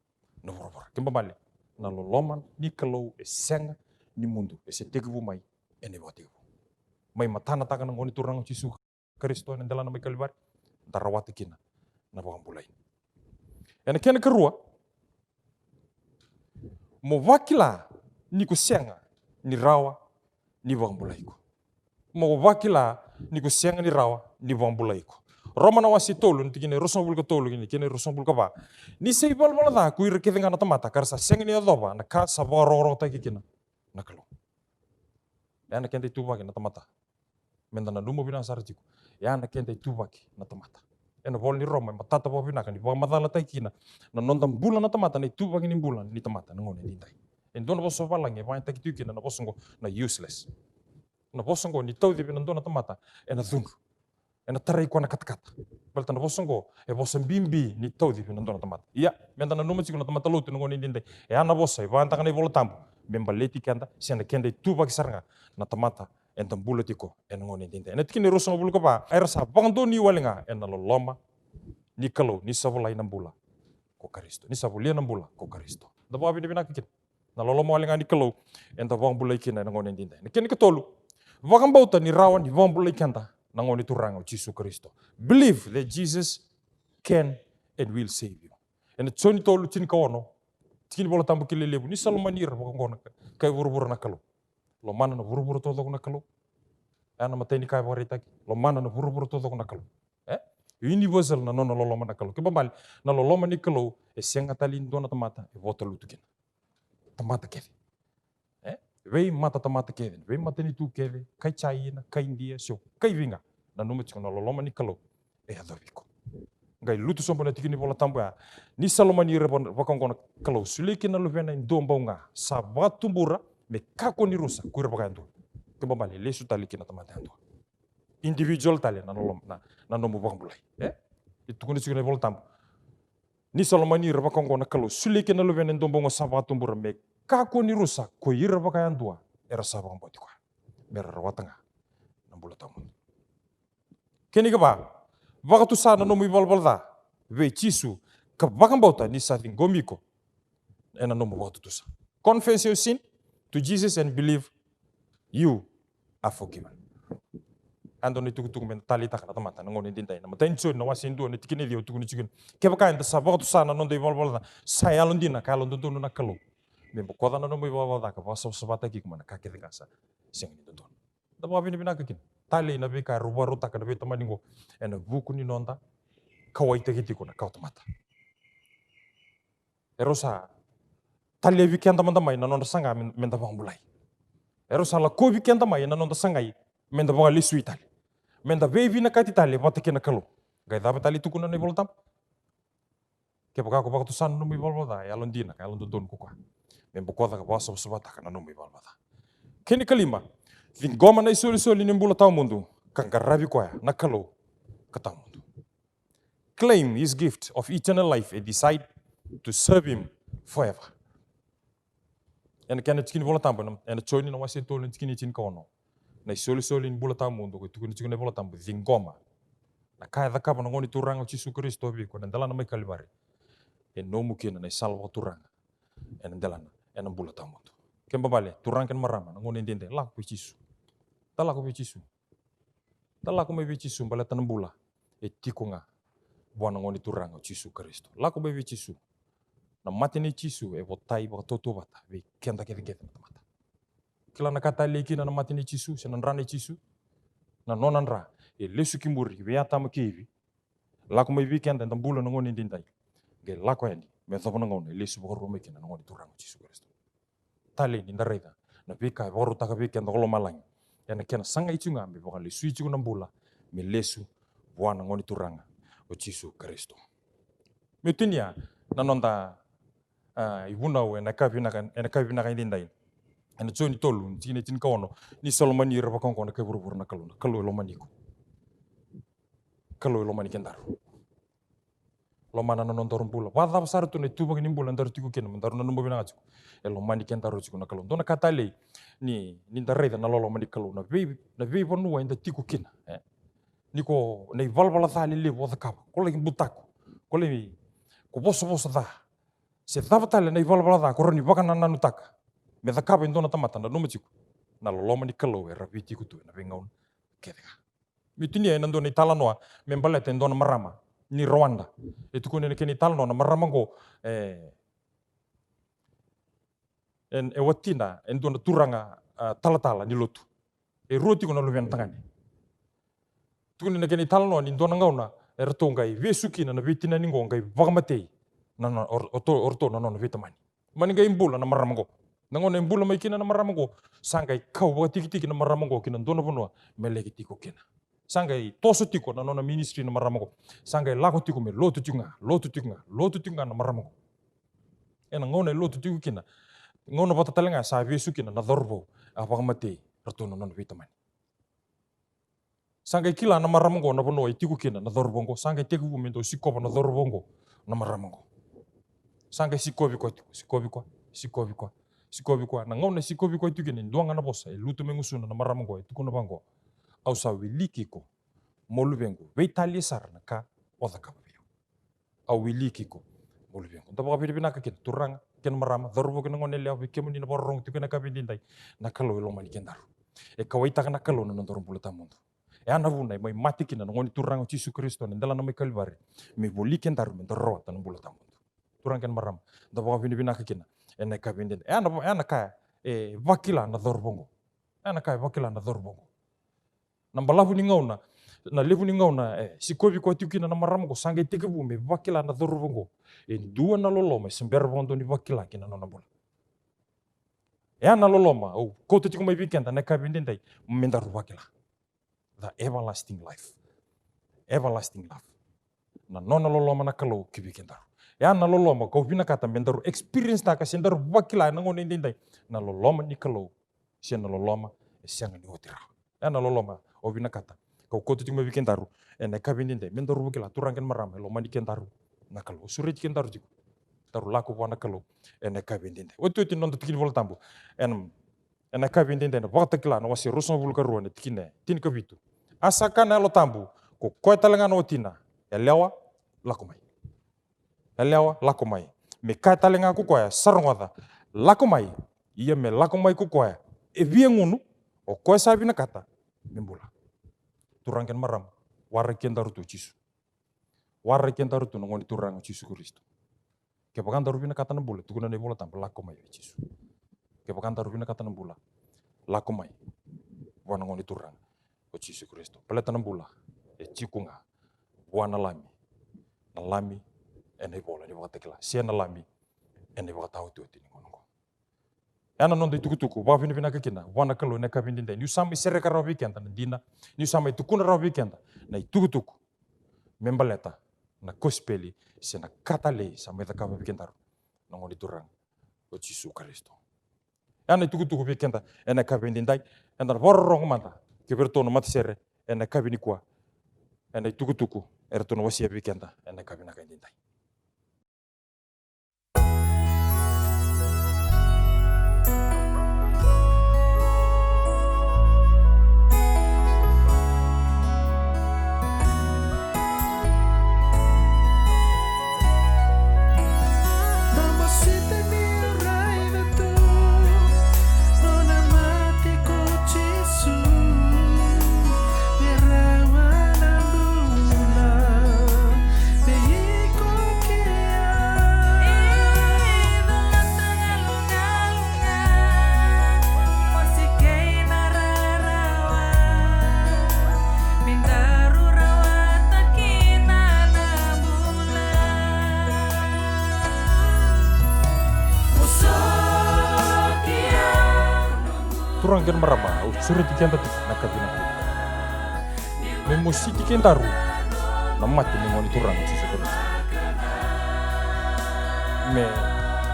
na vuravura. Kena ibalebale, na loloma ni Kalou e sega ni mudu, e se tekivu mai ena ivakatekivu. Mai matanataka na Gone Turaga o Jisu Karisito ena delana mai Kalivari, da rawata kina na vakabulai. Ena kena ikarua, mo vakila ni ko sega ni rawa ni vakabulai iko. Mo vakila ni ko sega ni rawa ni vakabulai iko. Roma na wase tolu, na tikina e ruasagavulu ka tolu kei na tikina e ruasagavulu ka va: Ni sa ivalavala ca ko ira kece ga na tamata, ka ra sa sega ni yacova na ka sa vakarokorokotaki kina na Kalou. E a na keda ituvaki na tamata. Me da nanuma vinaka sara tiko, e a na keda ituvaki na tamata. Ena ivola ni Roma e matata vakavinaka ni vakamacalataki kina na noda bula na tamata, na ituvaki ni bula ni tamata ena gauna edaidai. E dua na vosa vavalagi e vakayagataki tiko kina na vosa oqo na useless. Na vosa oqo ni tauci vei na dua na tamata ena cudru, ena tarai koya na katakata. Baleta na vosa oqo e vosa bibi ni tauci vei na dua na tamata. Ia, me da nanuma tiko na tamata lotu ena gauna edaidai, e a na vosa e vakayagataka na iVola Tabu me baleti keda, se na keda ituvaki sara ga na tamata eda bula tiko ena gauna edaidai. Ena tikina e ruasagavulu ka va: Era sa vakadonui wale ga ena loloma ni Kalou, ni sa volai na bula ko Karisito, ni sa volia na bula ko Karisito. Da vakavinavinaka kina na loloma wale ga ni Kalou eda vakabulai kina ena gauna edaidai. Na kena ikatolu, vakabauta ni rawa ni vakabulai keda na Gone Turaga o Jisu Karisito. Believe that Jesus can and will save you. Ena Joni tolu, tinikaono, tikina ni Vola Tabu kilai levu: Ni sa lomani ira vakaoqo na kai vuravura na Kalou, lomana na vuravura taucoko na Kalou. E a na imatai ni ka e vakaraitaki, lomana na vuravura taucoko na Kalou. E? Universal na nona loloma na Kalou. Kena ibalebale, na loloma ni Kalou e sega tale ni dua na tamata e vota lutu kina. Tamata kece. E? Veimatatamata kece, veimatanitu kece, kai Jaina, kai Idia, se o kai vei ga. Nanuma tiko na loloma ni Kalou e yacovi iko. Qai lutu sobu na tikina ni Vola Tabu ya: Ni sa lomani ira va-, vakaoqo na Kalou, solia kina na Luvena e dua bau ga, sa vakatubura, me kakua ni rusa ko ira vakayadua. Kena ibalebale, lesu tale kina na tamata yadua. Individual tale na loloma, na, na nomu vakabulai. E? E tukuna tiko na iVola Tabu: Ni sa lomani ira vakaoqo na Kalou, solia kina na Luvena e dua bau ga sa vakatubura, me kakua ni rusa ko ira vakayadua era sa vakabauti koya, me ra rawata ga na bula tawamudu. Kena ikava, vakatusa na nomu ivalavala ca vei Jisu, ka vakabauta ni sa ciqomi iko ena nomu vakatutusa. Confess your sin to Jesus and believe you are forgiven. A dua na itukutuku me da taleitaka na tamata ena gauna edaidai. Na imatai ni Joni na wase e dua, na tikina e ciwa, tukuna tiko kina: Kevaka eda sa vakatusa na noda ivalavala ca, sa yalodina ka yalododonu na Kalou me bokoca na nomu ivalavala ca ka vakasavasavataki iko mai na ka kece ga sa sega ni dodonu. Da vakavinavinaka kina. Talei na veika erau vakarautaka na veitamani oqo ena vuku ni noda kauwaitaki tiko na kawatamata. Erau sa talevi keda mada mai na noda saga me, me da vakabulai. Erau sa lakovi keda mai na noda sagai me da vakalesui tale, me da veivinakati tale vata kei na Kalou. Qai cava tale e tukuna na iVola Tabu? Kevaka ko vakatusa na nomu ivalavala ca, e yalodina ka yalododonu ko koya me bokoca ka vakasavasavataka na nomu ivalavala ca. Kena ikalima, ciqoma na isolisoli ni bula tawamudu ka qaravi koya na Kalou ka tawamudu. Claim his gift of eternal life and decide to serve him forever. Ena kena tikini Vola Tabu, ena, ena Joni na wase tolu na tikini tinikaono. Na isolisoli ni bula tawamudu, ko tukuni tiko na iVola Tabu, ciqoma. Na ka e cakava na Gone Turaga o Jisu Karisito vei iko ena delana mai Kalivari, e nomu kina na isala vakaturaga ena delana, ena bula tawamudu. Kena ibalebale, turaga kei na marama, na gauna edaidai, lako vei Jisu. Da lako vei Jisu. Da lako mai vei Jisu baleta na bula e tiko ga vua na Gone Turaga o Jisu Karisito. Lako mai vei Jisu. Na mate nei Jisu e votai vakatautauvata vei keda kecekece na tamata. Kila na ka talei kina na mate nei Jisu, se na dra nei Jisu? Na nona dra e lesu ki muri vei Atama kei Ivi. Lako mai vei keda eda bula na gauna edaidai. Qai lako yani me yacova na gauna e lesu vakarua mai kina na Gone Turaga o Jisu Karisito. Talei ni da raica na veika e vakarautaka vei keda ko lomalagi ena kena sagai tiko ga me vakalesui tiko na bula me lesu vua na Gone Turaga o Jisu Karisito. Meu tinia na noda, a, ivunau ena ka vinaka, ena ka vinaka edaidai. Ena Joni tolu, tikina e tinikaono, ni sa lomani ira vakaoqo na kai vuravura na Kalou, na Kalou e lomani iko. Kalou e lomani kedaru. Lomana na nodaru bula. Vakacava sara tu na ituvaki ni bula edaru tiko kina, me daru nanuma vinaka tiko, e lomani kedaru tiko na Kalou. Dua na ka talei ni, ni da raica na loloma ni Kalou, na vei, na veivanua eda tiko kina, e. Ni ko na ivalavala ca lelevu o cakava, ko lai butako, ko lai, ko vosavosa ca, se cava tale na ivalavala ca ko rawa ni vakanananutaka me cakava e dua na tamata, nanuma tiko, na loloma ni Kalou e raviti iko tu ena veigauna kece ga. Meu tinia ena dua na italanoa me baleta e dua na marama ni Rwanda. E tukuni ena kena italanoa na marama oqo, e, e, e watina e dua na turaga, a, talatala ni lotu. E rua tiko na luvena tagane. Tukuni ena kena italanoa ni dua na gauna eratou qai vesu kina na veitinani oqo, qai vakamatei na, na, o, o, o ratou na nona veitamani. Mani qai bula na marama oqo. Na gauna e bula mai kina na marama oqo, sa qai kau vakatikitiki na marama oqo ki na dua na vanua me laki tiko kina. Sa qai toso tiko na nona ministry na marama oqo. Sa qai lako tiko me lotu tiko ga, lotu tiko ga, lotu tiko ga na marama oqo. Ena gauna e lotu tiko kina, gauna vata tale ga sa vesu kina na cauravou a vakamatei ratou na nona veitamani. Sa qai kila na marama oqo na vanua e tiko kina na cauravou oqo. Sa qai tekivu me dau sikova na cauravou oqo na marama oqo. Sa qai sikovi koya tiko, sikovi koya, sikovi koya, sikovi koya. Na gauna e sikovi koya tiko kina, e dua ga na vosa e lutu mai gusuna na marama oqo, e tukuna vaqo: "Au sa wiliki iko, mo luvequ, veitalia sara na ka o cakava vei au. Au wiliki iko, mo luvequ." Da vakavinavinaka kina, turaga kei na marama, cauravou kei na goneyalewa, vei kemuni na vakarorogo tiko ena yakavi edaidai. Na Kalou e lomani kedaru. E kauaitaka na Kalou na nodaru bula tawamudu. E ya na vuna e mai mate kina na Gone Turaga o Jisu Karisito ena delana mai Kalivari, me voli kedaru me daru rawata na bula tawamudu. Turaga kei na marama, da vakavinavinaka kina ena yakavi edaidai. E ya na, e ya na ka e vakila na cauravou oqo. E ya na ka e vakila na cauravou oqo. Na balavu ni gauna, na levu ni gauna e sikovi koya tiko kina na marama oqo, sa qai tekivu me vakila na cauravou oqo e dua na loloma e se bera vakadua ni vakila ki na nona bula. E ya na loloma au kauta tiko mai vei keda na yakavi edaidai, me daru vakila. The everlasting life. Everlasting love. Na nona loloma na Kalou ki vei kedaru. E ya na loloma kau vinakata me daru experience taka se daru vakila ena gauna edaidai. Na loloma ni Kalou, se na loloma e sega ni oti rawa. E ya na loloma au vinakata kau kauta tiko mai vei kedaru ena yakavi edaidai, me daru vakila, turaga kei na marama, e lomani kedaru na Kalou. Au sureti kedaru tiko, daru lako vua na Kalou ena yakavi edaidai. Otioti na noda tikini Vola Tabu ena, ena yakavi edaidai, na Vakatakila na wase ruasagavulu ka rua, na tikina e tinikavitu: "A sa kaya na Yalo Tabu, ko koya tale ga na watina, yalewa, lako mai. Yalewa, lako mai." Me kaya tale ga ko koya sa rogoca, "Lako mai." Ia me lako mai ko koya e via gunu, o koya sa vinakata me bula. Turaga kei na marama, waraki kedaru tu o Jisu. Waraki kedaru tu na Gone Turaga o Jisu Karisito. Kevaka daru vinakata na bula, tukuna na iVola Tabu, lako mai vei Jisu. Kevaka daru vinakata na bula, lako mai vua na Gone Turaga o Jisu Karisito. Baleta na bula e tiko ga vua na Lami. Na Lami ena ivola ni Vakatakila, se na Lami ena ivakataotioti ni gauna oqo. E ya na noda itukutuku vakavinavinaka kina vua na Kalou ena yakavi edaidai. Niu sa mai sereka rawa vei keda na dina, niu sa mai tukuna rawa vei keda na itukutuku, me baleta na kosipeli se na ka talei sa mai cakava vei kedaru na Gone Turaga o Jisu Karisito. Ya na itukutuku vei keda ena yakavi edaidai. Eda na vakarorogo mada kei vei iratou na matasere ena yakavi nikua ena itukutuku eratou na wasea vei keda ena yakavi vinaka edaidai. Turaga kei na marama, au sureti keda tiko na ka vinaka. Me mositi kedaru na mate ni Gone Turaga o Jisu Karisito. Me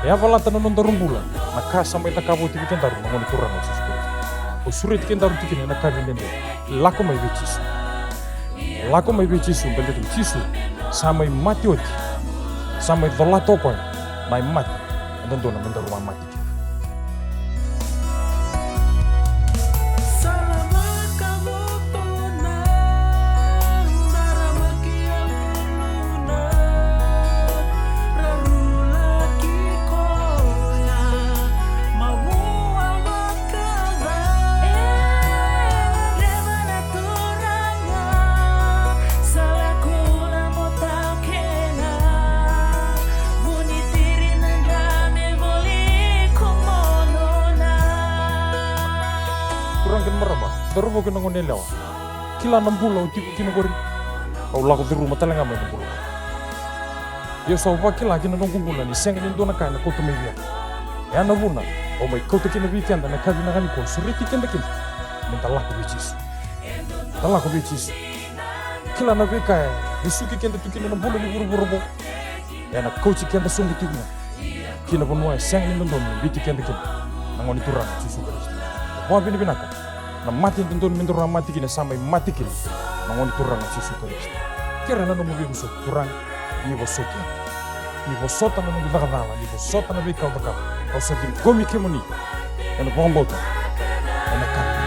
yavalata na nodaru bula na ka sa mai cakava oti vei kedaru na Gone Turaga o Jisu Karisito. Au sureti kedaru tiko kina ena yakavi edaidai. Lako mai vei Jisu. Lako mai vei Jisu, baleta o Jisu sa mai mate oti. Sa mai colata o koya na mate e dodonu me daru a mate. Turaga kei na marama, cauravou kei na goneyalewa, kila na bula au tiko kina qori. Au lako curuma tale ga mai na bula qori. Ia au sa vakila kina noqu bula ni sega ni dua na ka ena kauta mai vei au. E ya na vuna au mai kauta kina vei keda na ka vinaka nikua, sureti keda kina me da lako vei Jisu. Da lako vei Jisu. Kila na veika e vesuki keda tu kina na bula ni vuravura vou. Ena kauti keda sobu tiko ga ki na vanua e sega ni dodonu me biuti keda kina na Gone Turaga o Jisu Karisito. Vakavinavinaka na mate e dodonu me daru a mate kina, sa mai mate kina na Gone Turaga o Jisu Karisito. Kere na nomu veivosoti, Turaga, ni vosoti au. Ni vosota na noqu cakacala, ni vosota na veika au cakava. Au sa ciqomi kemuni ena vakabauta. Ena ka.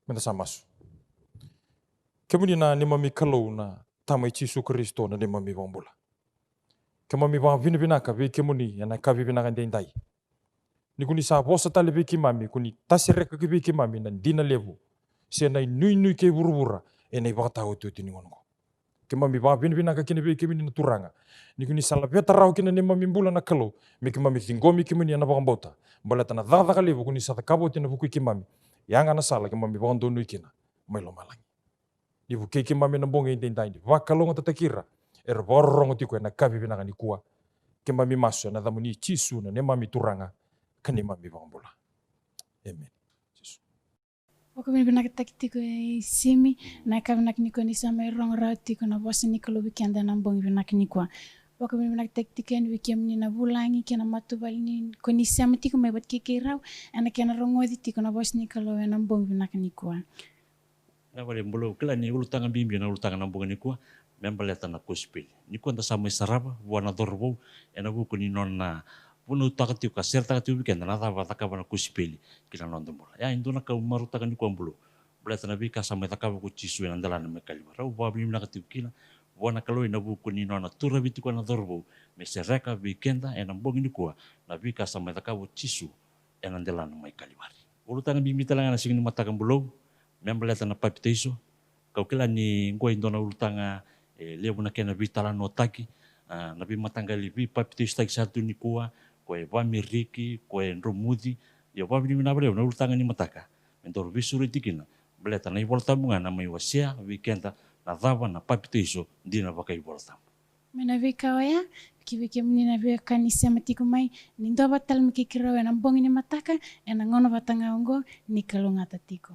Meda sa masu. Kemuni na neimami Kalou, na Tama i Jisu Karisito, na neimami iVakabula. Keimami vakavinavinaka vei kemuni ena yakavi vinaka edaidai. Ni ko ni sa vosa tale vei keimami, ko ni tasereka ki vei keimami na dina levu se na inuinui kei vuravura ena ivakataotioti ni gauna oqo. Keimami vakavinavinaka kina vei kemuni na Turaga, ni ko ni sa laveta rawa kina neimami bula na Kalou, me keimami ciqomi kemuni ena vakabauta, baleta na cakacaka levu ko ni sa cakava oti ena vuku i keimami. Ya ga na sala keimami vakadonui kina mai lomalagi. Ni vukei keimami ena bogi edaidai, ni vakalougatataki ira era vakarorogo tiko ena yakavi vinaka nikua. Keimami masu ena yacamuni Jisu, na neimami Turaga ka neimami iVakabula. Emeni. Jisu. Vakavinavinakataki tiko e Simi na yakavi vinaka nikua ni sa mai rogo rawa tiko na vosa ni Kalou vei keda ena bogi vinaka nikua. Vakavinavinakataki tiko yani vei kemuni na vulagi kei na matavuvale ni ko ni sema tiko mai vata kei keirau ena kena rogoci tiko na vosa ni Kalou ena bogi vinaka nikua. Na vale bula, au kila ni ulutaga bibi na ulutaga na bogi nikua me baleta na kosipeli. Nikua da sa mai sarava vua na cauravou ena vuku ni nona vunautaka tiko ka seretaka tiko vei keda na cava cakava na kosipeli ki na noda bula. Ia e dua na ka au marautaka nikua, Bulou, baleta na veika sa mai cakava ko Jisu ena delana mai Kalivari. Au vakavinavinaka tiko kina vua na Kalou ena vuku ni nona turavi tiko na cauravou me sereka vei keda ena bogi nikua na veika sa mai cakava ko Jisu ena delana mai Kalivari. Ulutaga bibi tale ga na siga ni mataka, Bulou, me baleta na papitaiso. Kau kila ni qo e dua na ulutaga e levu na kena veitalanoataki, a, na veimataqali veipapitaisotaki sa tu nikua, ko e vaameriki, ko e dromuci. Ia vakavinavinaka vakalevu na ulutaga ni mataka me daru veisureti kina, baleta na iVolatabu ga na mai wasea vei keda na cava na papitaiso dina vakaivolatabu. Mai na veika oya, ki vei kemuni na veiwekani sema tiko mai, ni dua vata tale mai kei keirau ena bogi ni mataka, ena gauna vata ga oqo, ni kalougata tiko.